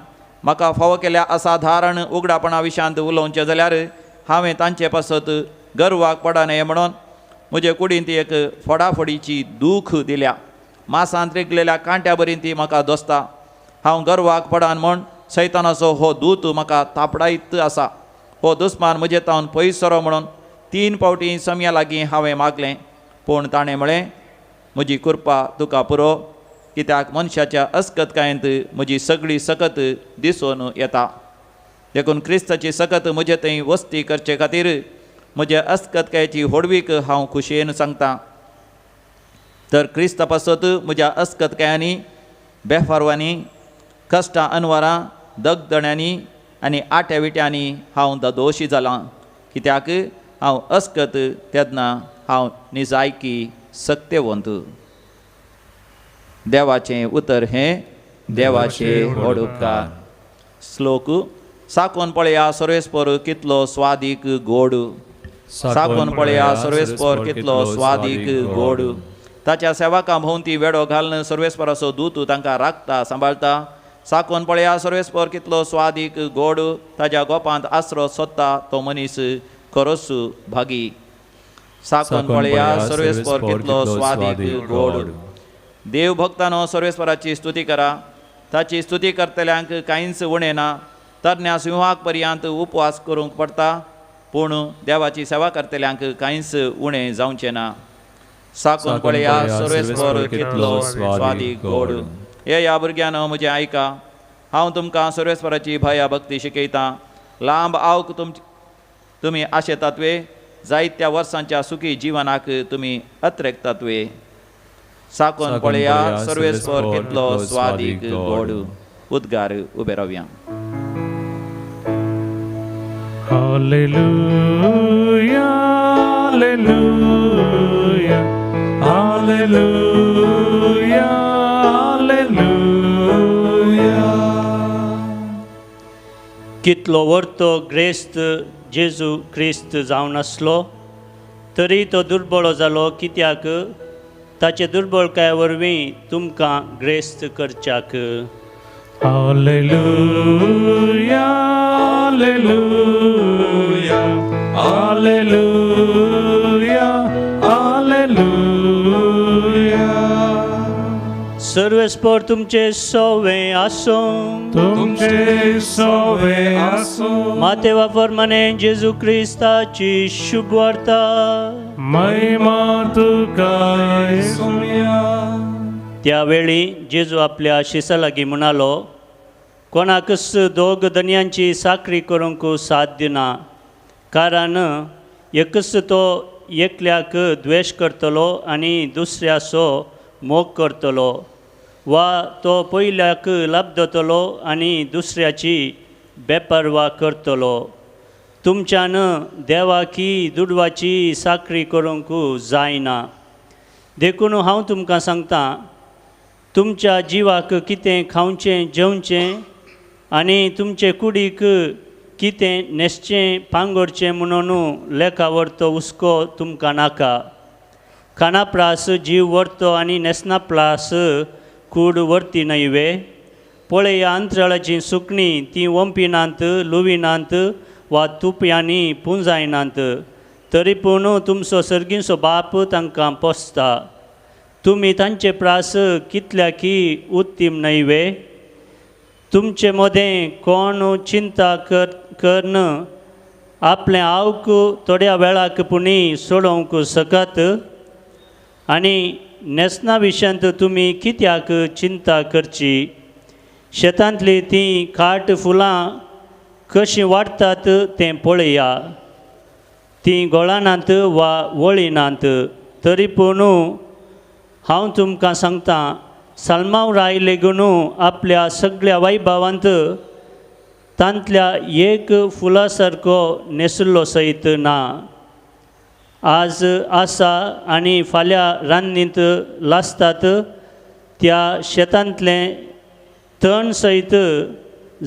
म्हाका फावो केल्या असाधारण उगडापणा विशांत उलोवचें जाल्यार हांवें तांचे पासत गर्वाक पडना म्हणून म्हजे कुडीन ती एक फोडाफोडीची दूख दिल्या. मासांत रिगलेल्या कांट्या बरीन ती म्हाका दोसता. हांव गर्वाक पडान म्हण सैतानाचो हो दूत म्हाका तापडायत आसा. हो दुस्मान म्हजे तावन पयस सरो म्हणून 3 फावटी सम्या लागीं हांवें मागलें, पूण ताणें म्हळें, म्हजी कृपा तुका पुरो, कित्याक मनशाच्या अस्कतकायेंत म्हजी सगळी सकत दिसून येता. देखून क्रिस्ताची सकत म्हजे थंय वस्ती करचे खातीर म्हज्या अस्कतकायेची होडवीक हांव खुशयेन सांगता. तर क्रिस्ता पासत म्हज्या अस्कतकायांनी, बेफारवांनी, कश्टां अनवरां, दगदण्यांनी आनी आट्या विट्यांनी हांव ददोशी जालां, कित्याक हांव अस्कत तेन्ना हांव निजायकी सक्तेवंत. देवाचें उतर हें देवाचें व्हड उपकार. श्लोक. साकोन पळया सर्वेस्पर कितलो स्वादीक गोड, साकोन पळया सर्वेस्पर कितलो स्वादीक गोड. ताच्या सेवकां भोंवती वेडो घालून सर्वेस्पराचो दूत तांकां राखता सांबाळता. साकोन पळया सर्वेस्पर कितलो स्वादीक गोड, ताज्या गोपांत आसरो सोदता तो मनीस खरोच भागी. साकोन पळया सर्वेस्पर कितलो स्वादीक गोड. देव भक्तानो सर्वेस्पराची स्तुती करा, ताची स्तुती करतल्यांक कांयच उणें ना. तरण्या सिंहाक पर्यंत उपवास करूंक पडटा, पूण देवाची सेवा करतल्यांक कांयच उणें जावचें ना. साकोन पळया सर्वेस्पर कितलो स्वादीक गोड. हे ह्या भुरग्यानो म्हजें आयका, हांव तुमकां सर्वेस्पराची भया भक्ती शिकयतां. लांब आवक तुमी आशेतात वे, जायत्या वर्सांच्या सुखी जिवनाक तुमी अत्रेकतात वे. साकोन पळया सर्वेस्पर कितलो स्वादीक गोड. उद्गार उबे रावया. Hallelujah, hallelujah, hallelujah, hallelujah. कितलो वर्तो ग्रेस्त जेजू क्रिस्त जावन आसलो तरी तो दुर्बळ जालो, कित्याक ताचे दुर्बळकाये वरवीं तुमकां ग्रेस्त करच्याक. Hallelujah, hallelujah, hallelujah, hallelujah. सर्वेस्पर तुमचे सोवे आसूं, तुमचे सोवे आसूं. मातेवा फर्माने जेजू क्रिस्ताची शुभवार्ता. महिमा तुका येसुया. त्यावेळी जेजू आपल्या शिसा लागीं म्हणालो, कोणाकच दोग धनयांची साकरी करूंक साध्य ना, कारण एकच तो एकल्याक द्वेश करतलो आनी दुसऱ्याचो मोग करतलो, वा तो पयल्याक लाबदतलो आनी दुसऱ्याची बेपर्वा करतलो. तुमच्यान देवाकी दुडवाची साकरी करूंक जायना. देखून हांव तुमकां सांगता, तुमच्या जिवाक कितें खावचें जेवचें आनी तुमचे कुडीक कितें न्हेसचें पांगोरचें म्हणून लेखा व्हरतो हुस्को तुमकां नाका. खाणा प्रास जीव व्हरतो आनी न्हेसना प्रास कूड व्हरती न्हय वे. पळया अंतराळाचीं सुकणीं, तीं वंपिनात, लुविनात वा तुपयांनी पुंजायनात, तरी पूण तुमचो सर्गींचो बाप तांकां पोसता. तुमी तांचे प्रास कितल्याकी उत्तीम न्हय वे. तुमचे मदें कोण चिंता करन आपलें आवक थोड्या वेळाक पुणी सोडोवंक शकत, आनी न्हेसना विशयांत तुमी कित्याक चिंता करची. शेतांतलीं तीं खाट फुलां कशीं वाडटात तें पळया, तीं गोळानात वा वळिनात, तरी पूण हांव तुमकां सांगता, साल्मांव राय लेगून आपल्या सगळ्या वैभवांत तांतल्या एक फुला सारको न्हेसलो सयत ना. आज आसा आनी फाल्यां रान्नींत लासतात त्या शेतांतलें तण सयत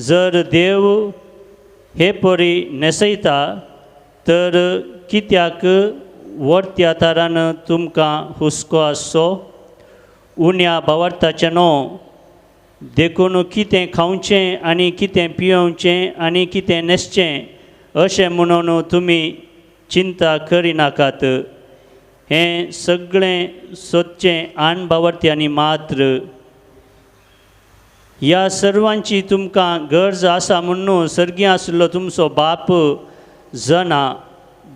जर देव हे परी न्हेसयता तर कित्याक वरत्या तारान तुमकां हुस्को आसचो. उण्या भावार्थाचें न्हू, देखून कितें खावचें आनी कितें पियोवचें आनी कितें न्हेसचें अशें म्हणून तुमी चिंता करिनाकात. हें सगळें सोदचें आन भावार्थ्यांनी मात्र. ह्या सर्वांची तुमकां गरज आसा म्हूण सर्गी आशिल्लो तुमचो बाप जना.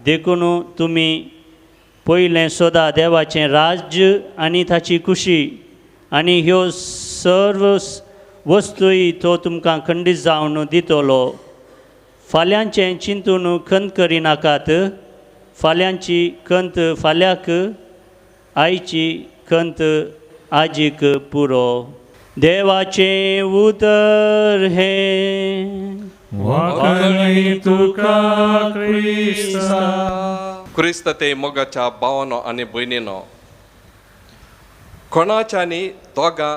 देखून तुमी पयलें सोदा देवाचें राज्य आनी ताची खुशी आनी ह्यो सर्व वस्तूय तो तुमकां खंडीत जावन दितलो. फाल्यांचें चिंतून खंत करिनाकात, फाल्यांची खंत फाल्यांक, आयची खंत आजीक पुरो. देवाचें उतर हें. वाकणी तुका क्रिस्ता. क्रिस्त ते मोगाच्या भावानो आनी भयणीनो, कोणाच्यानी दोगां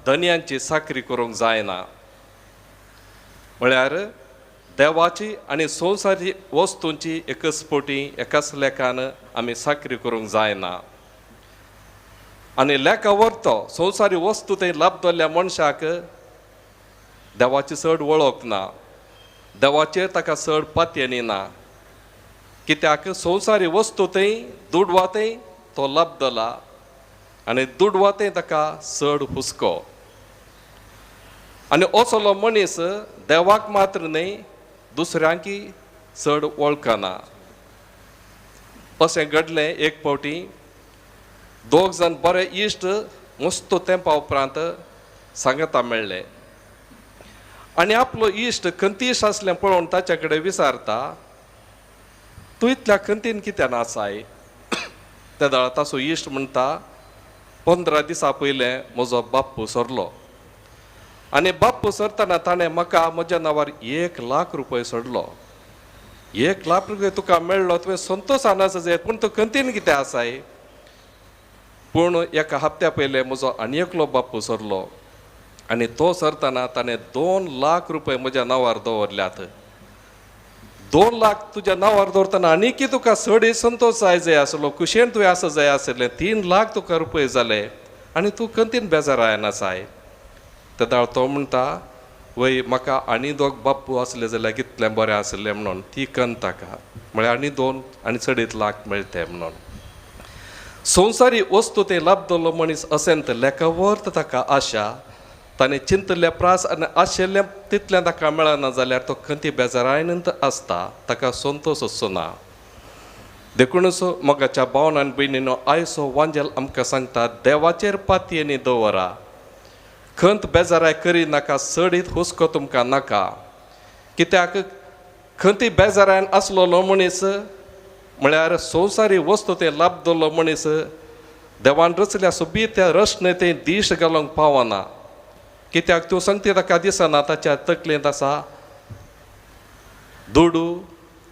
धनयांची साकरी करूंक जायना. म्हळ्यार देवाची आनी संवसारी वस्तूंची एकच पटी एकाच लेखान आमी साकरी करूंक जायना. आनी लेखा व्हरतो संवसारी वस्तू थंय लाबदल्या मनशाक देवाची चड वळख ना, देवाचेर ताका चड पातयेनी ना. कित्याक संवसारी वस्तू थंय दुडवा थंय तो लाबदला आनी दुडवा थंय ताका चड हुस्को. आनी असलो मनीस देवाक मात्र न्हय दुसऱ्यांकी चड वळखना. अशें घडलें एक फावटी दोग जाण बरे इश्ट मस्त तेंपा उपरांत सांगता मेळ्ळे आनी आपलो इश्ट खंतीश आसलें पळोवन ताच्या कडेन विचारता, तूं इतल्या खंतीन कित्यान आसाय? तेदळा ताचो इश्ट म्हणटा, 15 दिसां पयलें म्हजो बाप्पू सरलो आनी बाप्पू सरतना ताणें म्हाका म्हज्या नांवार 1 लाख रुपये सोडलो. 1 लाख रुपये तुका मेळ्ळो, तुवें संतोशान आसा जाय, पूण तूं खंतीन कितें आसाय? पूण एका हप्त्या पयलें म्हजो आनी एकलो बाप्पू सरलो आनी तो सरतना ताणें 2 लाख रुपये म्हज्या नांवार दवरल्यात. 2 लाख तुज्या नांवार दवरतना आनीकी तुका चड संतोश जाय जाय आसलो, खुशयेन तुवें आसा जाय आसलें. 3 लाख तुका रुपये जाले आनी तूं खंतीन बेजारायन आसाय. तेदाळ तो म्हणटा, वय म्हाका आनी दोग बाप्पू आसले जाल्यार कितलें बरें आसलें म्हणून. ती खंत ताका, म्हळ्यार आनी 2 आनी चडीत लाख मेळटे म्हणून. संवसारी वस्तू ते लाबदलो मनीस असेंत लेखावर्त ताका आशा, ताणें चिंतल्या प्रास आनी आशिल्लें तितलें ताका मेळना जाल्यार तो खंती बेजारायनंत आसता, ताका संतोश आसचो ना. देखूनच मोगाच्या भावन आनी भयणीनो, आयचो वांजेल आमकां सांगता, देवाचेर पातयेनी दवरा, खंत बेजाराय करी नाका, चडीत हुस्को तुमकां नाका. कित्याक खंती बेजारायन आसलेलो मनीस म्हळ्यार संवसारी वस्तू ते लाबदलो मनीस देवान रचल्या सोबीत त्या रचने ते दीश घालूंक पावना. कित्याक त्यो संगती ताका दिसना, ताच्या तकलेंत आसा दुडू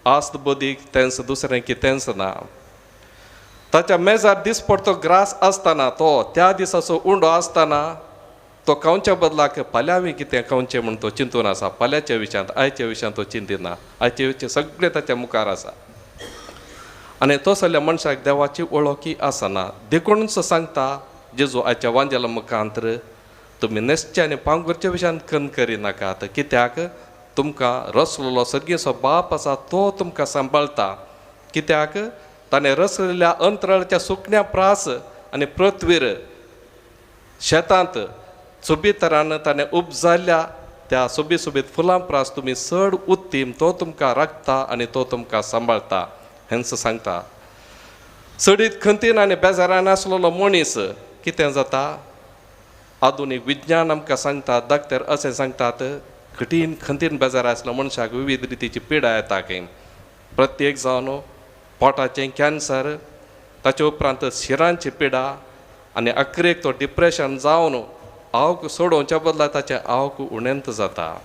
आस्त बदीक तेंच दुसरें कितेंच ना. ताच्या मेजार दिसपडतो ग्रास आसतना, तो त्या दिसाचो उंडो आसतना तो खावच्या बदलाक पाल्यावी कितें खावचें म्हूण तो चिंतून आसा. पाल्याच्या विशयांत आयच्या विशयांत तो चिंतिना, आयचे विशय सगळें ताच्या मुखार आसा. आनी तसल्या मनशाक देवाची वळखी आसना. देखूनच सांगता जेजू आयच्या वांजेला मुखांतर, तुमी नेसच्या आनी पांगुरच्या विशयांत खंत करिनाकात. कित्याक तुमकां रसलेलो सर्गीचो बाप आसा तो तुमकां सांबाळटा. कित्याक ताणें रसलेल्या अंतराळच्या सुकण्या प्रास आनी पृथ्वीर शेतांत सोबीत तरान ताणें उपजाल्ल्या त्या सोबीत सोबीत फुलां प्रास तुमी चड उत्तीम, तो तुमकां राखता आनी तो तुमकां सांबाळटा हेंच सांगता. चडीत खंतीन आनी बेजारान आसलेलो मनीस कितें जाता, आधुनीक विज्ञान आमकां सांगता, डॉक्टर अशें सांगतात, कठीण खंतीन बेजार आसलो मनशाक विविध रितीची पिडा येता खंय. प्रत्येक जावन पोटाचें कॅन्सर, ताचे उपरांत शिरांची पिडा आनी अखरेक तो डिप्रेशन जावन आवक सोडोवच्या बदला ताचें आवक उणेंत जाता.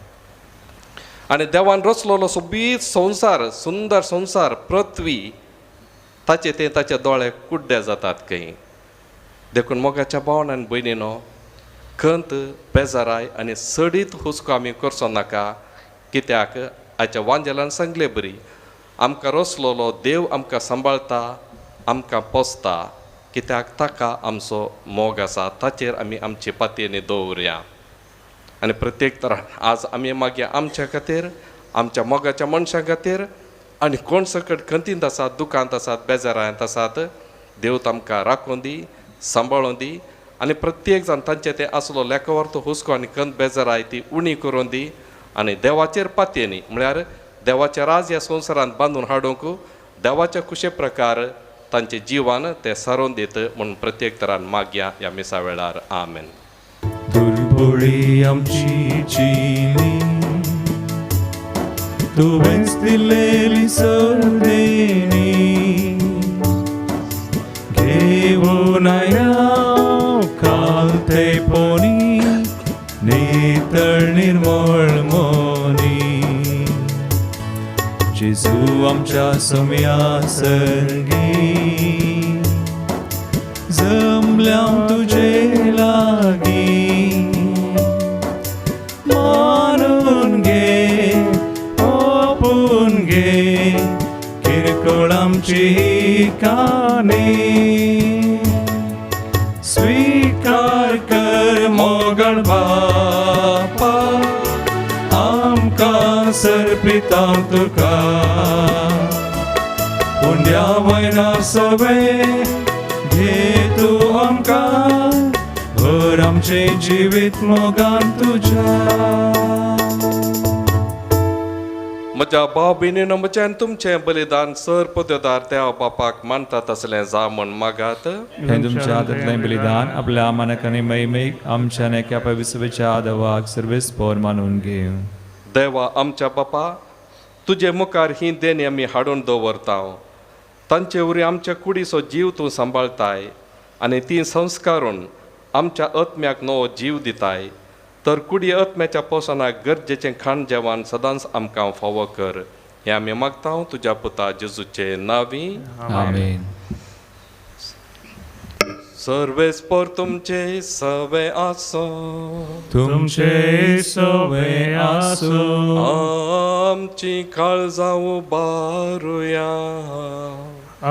आनी देवान रचलेलो सोबीत संवसार, सुंदर संवसार पृथ्वी, ताचे ते ताचे दोळे कुड्डे जातात खंय. देखून मोगाच्या भावन आनी भयणीनो, खंत बेजाराय आनी चडीत हुस्को आमी करचो नाका. कित्याक आयच्या वांजेलान सांगले बरी, आमकां रचलेलो देव आमकां सांबाळटा, आमकां पोसता. कित्याक ताका आमचो मोग आसा, ताचेर आमी आमची पातयेनी दवरया. आनी प्रत्येक तरान आज आमी मागीर आमच्या खातीर, आमच्या मोगाच्या मनशां खातीर आनी कोण सकट खंतींत आसात, दुकांत आसात, बेजारांत आसात, देव तांकां राखून दी, सांबाळून दी आनी प्रत्येक जाण तांचे ते आसलो लेखवार्थ हुस्को आनी कंद बेजाराय ती उणी करून दी आनी देवाचेर पातयेनी म्हळ्यार देवाचें राज ह्या संवसारांत बांदून हाडूंक देवाच्या कुशे प्रकार तांचे जिवन ते सारोवन दित म्हूण प्रत्येक तरान मागया ह्या मिसा वेळार. आमेन. दुर्बोळी आमची जिणी तुवेंच दिलेली सर्देणी घेऊन काल ते पोनी नितळ निर्मळ मोनी जेजू आमच्या सम्या सर्गी जमल्या तुझे लागी मानून घे ओपून घे किरकोळ आमची काने स्वीकार कर मोगळ बापा आमकां सर्पिता तुका उंड्या वयना सवे घे तूं आमकां भर आमचें जिवीत मोगान तुज्या. म्हज्या भाव भयणीनो म्हजें तुमचें बलिदान सर पद्यदार देवा बापाक मानतात तसलें जा म्हूण मागात. हें तुमच्या हातांतलें बलिदान आपल्या मानक आनी महिमेक आमच्या आनी एका विसवेच्या देवाक सर्वेस्पोर मानून घेवं. देवा आमच्या बापा तुजे मुखार ही देणी आमी हाडून दवरता तांचे वरवीं आमच्या कुडीचो जीव तूं सांबाळताय आनी ती संस्कारून आमच्या आत्म्याक नवो जीव दिताय तर कुडी आत्म्याच्या पोशणाक गरजेचें खाण जेवण सदांच आमकां फावो कर हें आमी मागता तुज्या पुता जेजूचे नांवी. आमेन. सर्वेस्पोर तुमचे सवे आसो तुमचे सवे आसो आमची काळजां उबारुया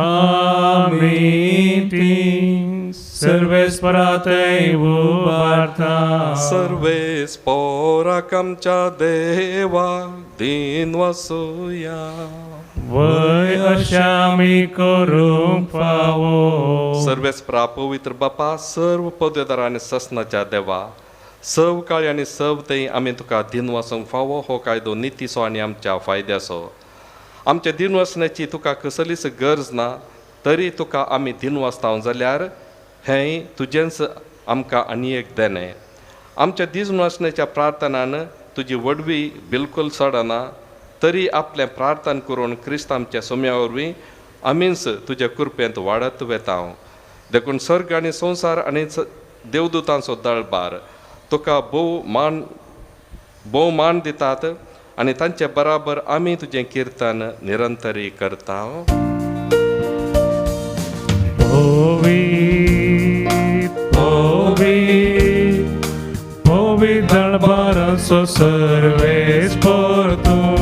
आमी ती सर्वेस्परातय उबारता. सर्वेस्पोराक आमच्या देवा दिन वसुया वय अशें आमी करूंक फावो. सर्वेस्परा पवित्र बापा सर्व पदवेदार आनी ससनाच्या देवा सव काळी आनी सव थंय आमी तुका दिन वसूंक फावो हो कायदो नितीचो आनी आमच्या फायद्याचो. आमच्या दिनवासण्याची तुका कसलीच गरज ना तरी तुका आमी दिनवासता जाल्यार हें तुजेंच आमकां आनी एक देणें. आमच्या दिनवासण्याच्या प्रार्थनान तुजी व्हडवी बिलकूल सोडना तरी आपलें प्रार्थना करून क्रिस्त आमच्या सोम्या वरवीं आमीच तुज्या कृपेंत वाडत वेता. देखून सर्ग आनी संवसार आनी देवदूतांचो दळबार तुका भोव मान दितात आनी तांचे बराबर आमी तुजें किर्तन निरंतरी करता. पवित्र दळबाराचो सर्वेस्पोर तूं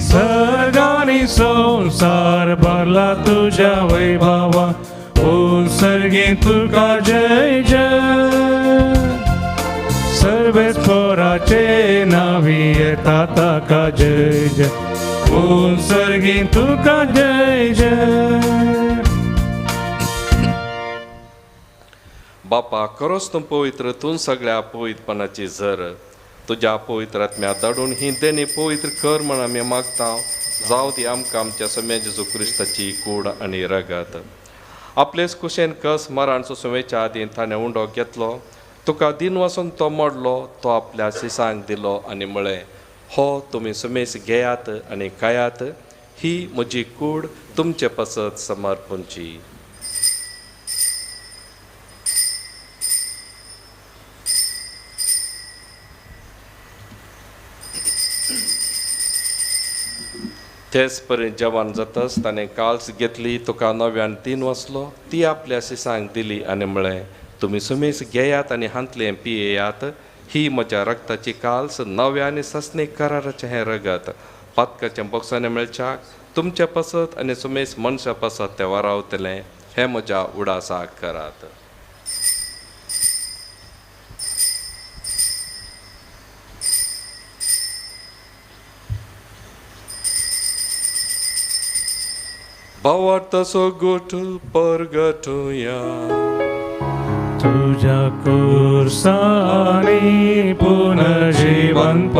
सर्ग आनी संवसार भरला तुज्या वैभवा ओ सर्गी तुका जय जय. सर्वेस्पोराचे नावी येता ताका जय जय ओ सर्गी तुका जय जय. बापा खरोच तूं पवित्र तूं सगळ्या पवित्रपणाची झर तुज्या पवित्र आत्म्या धाडून ही देणी पवित्र कर म्हण आमी मागता. जावं ती आमकां आमच्या सम्या जेजू क्रिस्ताची कूड आनी रगत. आपलेच कुशेन कस मरण सुसुमेच्या आदीं ताणें उंडो घेतलो तुका दिन वसून तो मोडलो तो आपल्या शिसांक दिलो आनी म्हळें हो तुमी सुमेस घेयात आनी खायात ही म्हजी कूड तुमचे पासत समर्पणची. तेच परी जेवण जातच ताणें काल्स घेतली तुका नव्यान तीन वसलो ती आपल्या शिसांक दिली आनी म्हळें तुमी सुमेस घेयात आनी हांतलें पियेयात ही म्हज्या रक्ताची काल्स नव्या आनी ससने कराराचें हें रगत पातकाच्या बोक्सांनी मेळच्याक तुमच्या पासत आनी सुमेस मनशा पासत तें वारावतलें हें म्हज्या उडासाक करात. भावार्थाचो गोठ परगटुया तुझ्या तुज्या कुर्सांनी पुनर्जिवनपणा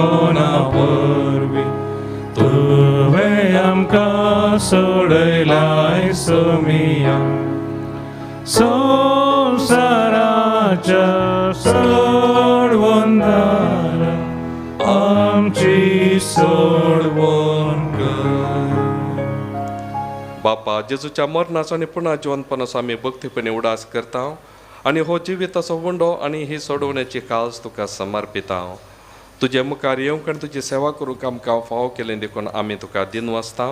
वरवीं तुवें आमकां सोडयलाय सोमिया. संवसाराच्या सोडवणदारा आमची सोडवण कर. बापा, जेजूच्या मरणाचो आनी पुनः जिवनपणाचो आमी भक्तीपणी उडास करता आनी हो जिविताचो उंडो आनी ही सोडवण्याची काळज तुका समर्पिता. तुजे मुखार येवंक आनी तुजी सेवा करूंक आमकां फावो केलें देखून आमी तुका दिनवासता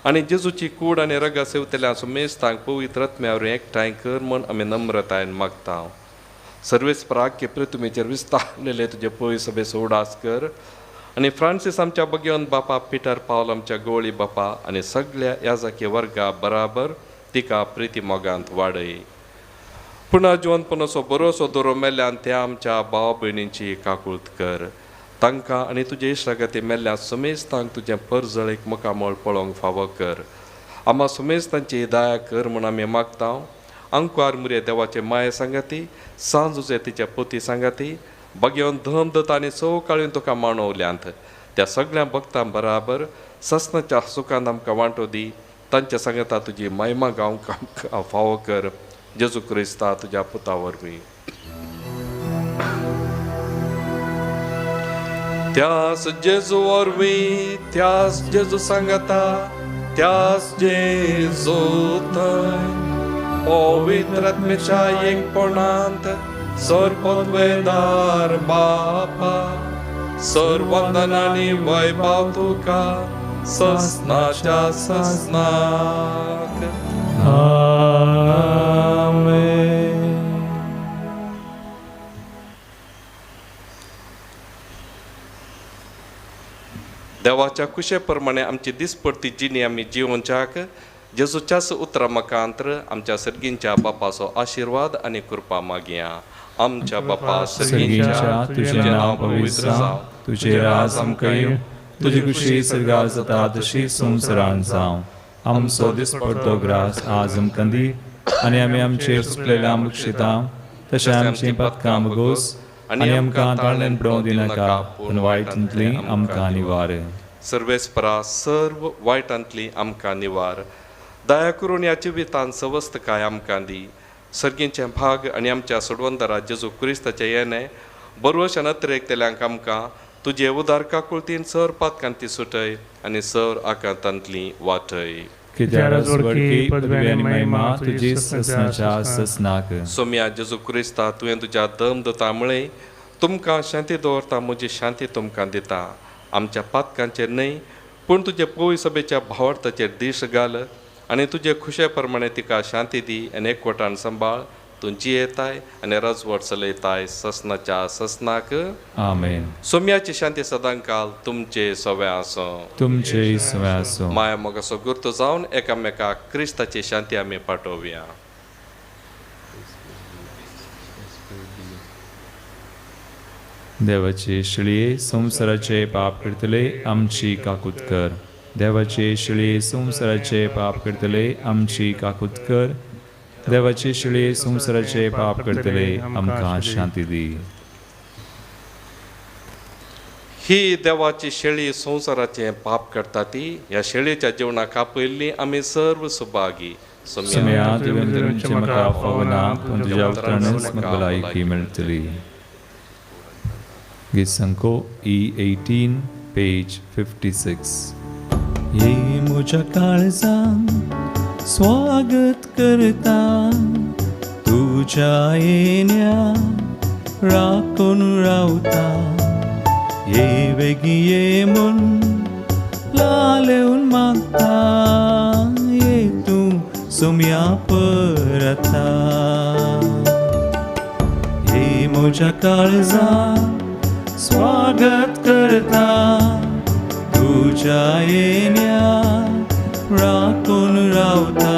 आनी जेजूची कूड आनी रगा सेवतल्या सुमेस्तांक पवित्र आत्म्या वरवीं एकठांय कर म्हूण आमी नम्रतायेन मागता. सर्वेस प्राग्य पृथ्वीचेर विस्तारलेले तुजे पवित्र सभेचो उडास कर आनी फ्रांसीस आमच्या बगेवन बापा, पिटर पावल आमच्या गोवळी बापा आनी सगळ्या याजाकी वर्गा बराबर तिका प्रिती मोगांत वाडय. पुनः जिवनपणाचो बरोसो दोरो मेल्ल्यान त्या आमच्या भाव भयणींची काकूळत कर. तांकां आनी तुजे इश्टागती मेल्ल्या सुमेस्तांक तुजें परजळीक मुखामळ पळोवंक फावो कर. आमा सुमेस्तांची दया कर म्हूण आमी मागता. अंकुआर मुरे देवाचे माये सांगाती, सांजुचे तिच्या पोती सांगाती, बगेवन धम दत्त आनी सवकाळीन तुका मांडवल्यांत त्या सगळ्या भक्तां बराबर ससनाच्या सुखान आमकां वांटो दी. तांच्या सांगाता तुजी महिमा गावंक आमकां फावो कर. जेजू क्रिस्ता तुज्या पुता वरवीं. त्यास जेजू वरवीं, त्यास जेजू सांगाता, त्यास जेजू थंय पवित्र आत्म्याच्या एकपणांत सर्वपदवेदार बापा, सर्वंदन आनी वैभव तुका ससनाच्या ससनाक. आमेन. देवाच्या कुशे प्रमाणे आमची दिसपडती जिणी आमी जिवनच्याक जेजूच्याच उतरां मकांत्र आमच्या सर्गींच्या बापाचो आशिर्वाद आनी कृपा मागया. आमच्या बापा सर्गींच्या, तुजें नांव पवित्र जावं, तुजें राज आमकां येवं, तुजी खुशी सर्गार जाता तशी संवसारांत जावं. आमचो दिसपडतो ग्रास आज आमकां दी आनी आमी आमचेर चुकलेल्या मुक्षिता तशें आमचीं पथकां मुगोस आनी आमकां ताळ्यान पडोवं दिनाका, पूण वायटांतली आमकां निवार. सर्वेस्परा सर्व वायटांतली आमकां निवार. दया करून ह्या जिवितांत सवस्तकाय आमकां दी. सर्गींचे भाग आनी आमच्या सोडवंदरा जेजू क्रिस्ताचें येणें बरोवश अत्रेकतल्यांक आमकां तुजे उदार काकुळतीन सर पातकांती सुटय आनी सर आकांतांतली वाटय. सोम्या जेजू क्रिस्ता, तुवें तुज्या दम दता म्हळें, तुमकां शांती दवरता, म्हजी शांती तुमकां दिता. आमच्या पातकांचेर न्हय पूण तुजे पवित्र सभेच्या भावार्थाचेर दीस घाल आनी तुजे खुशे प्रमाणे तिका शांती दी आनी एकवटान सांबाळ. तूं जियेताय आनी रजवट चलयताय ससनाच्या ससनाक. आमेन. सोम्याची शांती सदांकाल तुमचे सवे आसूं. तुमचे सवे आसूं. माया मोगाचो गुर्तो जावन एकामेकाक क्रिस्ताची शांती आमी पाठोवया. देवाचे शिळये संवसाराचे पाप करतले आमची काकूत कर. देवाचे शिळये संवसाराचे पाप करतले आमची काकूत कर. देवाचे शिळये संवसाराचे पाप करतले आमकां शांती दी. ही देवाची शेळी संवसाराचे पाप करता ती ह्या शेळीच्या जेवणाक आपयल्ली आमी सर्व सुभागी. सोम्या, तुवें म्हाका फावना, पूण तुज्या उतरानच म्हाका भलायकी मेळटली. गीत संको E18 page 56. ये म्हज्या काळजान स्वागत करता, तुज्या येण्या राखून रावता. ये वेगीं ये म्हूण लालेवन मागता, ये तूं सोम्या परता. ये म्हज्या काळजान स्वागत करता, तुज्या येण्या राखून रावता.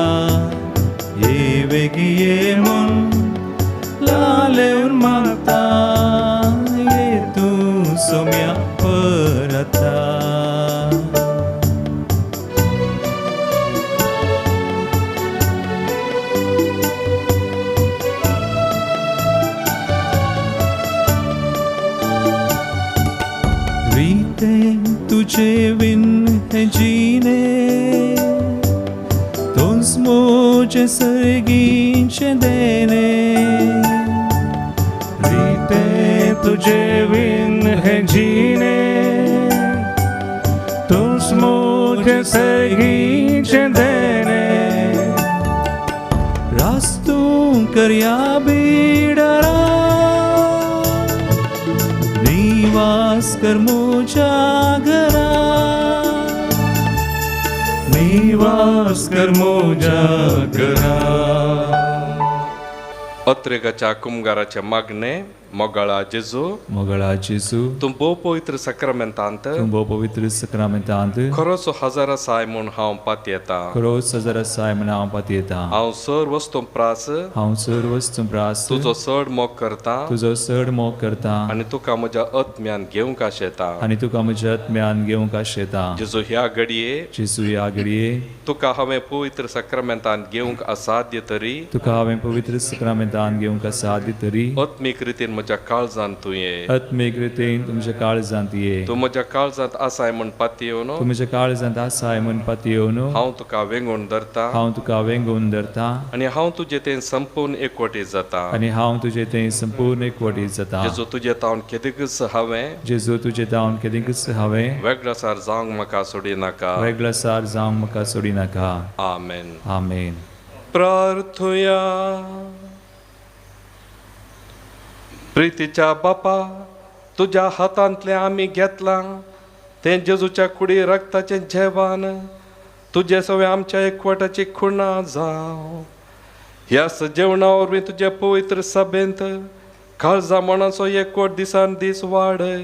ये वेगीं ये म्हूण लालेवन मागता, ये तूं सोम्या परता. हे जिणे तूंच म्हजें सर्गीचें देणें रिते तुजे विन हे जिणे तूंच म्हजें सर्गीचें देणें रास तूं करया बिडारा निवास कर म्हज्या घरा निवास कर म्हज्या घरा. अत्रेगाच्या कुमगाराचें मागणें. मोगाळा जेजू, मोगाळा जेजू, तूं भोव पवित्र साक्रामेंतांत, तूं भोव पवित्र साक्रामेंतांत खरोच हजर आसाय म्हूण हांव पातयेतां, खरोच हजर आसाय म्हूण हांव पातयेतां. हांव सर वस्तू प्रास, हांव सर वस्तू प्रास तुजो चड मोग करता, तुजो चड मोग करता आनी तुका म्हज्या आत्म्यान घेवंक आशेता, आनी तुका म्हज्या आत्म्यान घेवंक आशेता. जेजू ह्या घडये, जेजू ह्या घडये तुका हांवें पवित्र साक्रामेंतांत घेवंक असाध्य तरी, तुका हांवें पवित्र साक्रामेंतांत घेवंक असाध्य तरी आत्मीक रितीन म्हज्या काळजांत तूं ये, आत्मीक रितीन तुमच्या काळजांत ये. तूं म्हज्या काळजांत आसाय म्हूण पातयेवन, तूं म्हज्या काळजांत आसाय म्हूण पातयेवन हांव तुका वेंगून धरता, हांव तुका वेंगून धरता आनी हांव तुजे थंय संपूर्ण एकवटीत जाता, आनी हांव तुजे थंय संपूर्ण एकवटीत जाता. जेजू तुजे तावन केदीकच हांवें, जेजू तुजे तावन केदीकच हांवें वेगळसार जावंक म्हाका सोडिनाका, वेगळसार जावंक म्हाका सोडिनाका. आमेन. आमेन. प्रार्थुया. प्रितीच्या बापा, तुज्या हातांतलें आमी घेतलां तें जेजूच्या कुडी रक्ताचें जेवण तुजे सवें आमच्या एकवटाची खुणा जावं. ह्या जेवणा वरवीं तुज्या पवित्र सभेंत काळजा मनाचो एकवट दिसान दीस वाडय,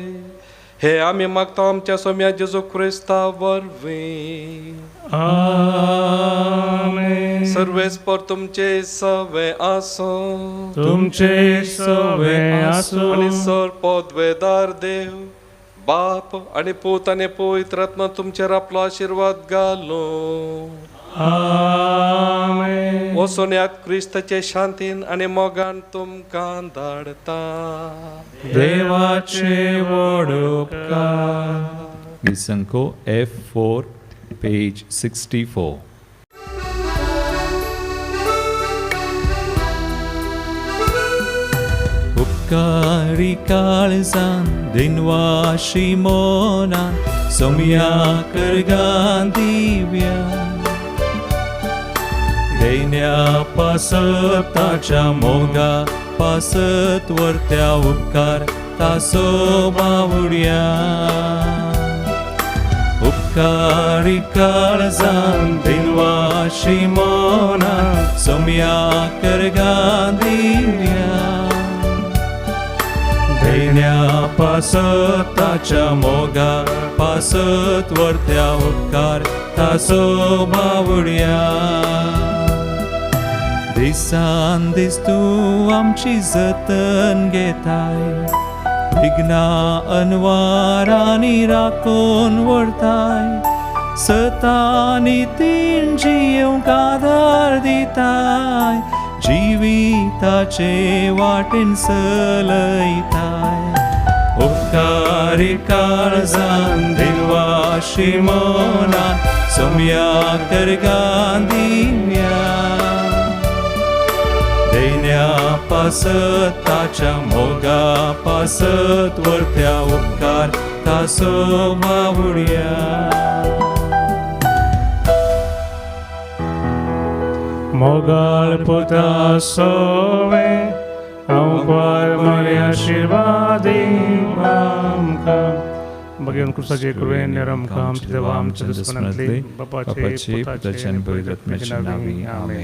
हे आमी मागता आमच्या सोम्या जेजू क्रिस्ता वरवीं. आमेन. सर्वेस्पर तुमचे सवे आसूं, तुमचे सवे आसूं. आनी सर पदवेदार देव बाप आनी पूत आनी पवित्र आत्मा तुमचेर आपलो आशिर्वाद घालूं. आमेन. वचून यात क्रिस्ताचे शांतीन आनी मोगान तुमकां धाडता. देवाचे व्हड उपकार. गीतसंको F4 page 64. उपकारी काळजान दिनवाशी मोनान सोम्या करगान दिव्या देण्या पासत ताच्या मोगा पासत वरत्या उपकार तासो बावड्या. उपकारी काळजान दिनवाशी मोनान सोम्या करगान दिव्या देण्या पासत ताच्या मोगा पासत वरत्या उपकार तासो बावड्या. दिसान दीस तूं आमची जतन घेताय, विघ्नां अनवारांनी राखून व्हरताय, सतानी तीन जियेवंक आदार दिताय, जिविताचे वाटेन चलयताय. उपकारी काळजान दिनवाशी मनान सोम्या करगान दिव्या देण्या पासत ताच्या मोगा पासत वरत्या उपकार तासो बावड्या. मोगाळ पुता सोवे हांव कुवार मारी आशिर्वाद आमकां. भगेवन क्रुसाचे कृपेन निरमकां आमच्या देवा आमच्या दुस्मनांतली बापाचे पुताचे आनी पवित्र आत्म्याच्या नांवान. आमेन.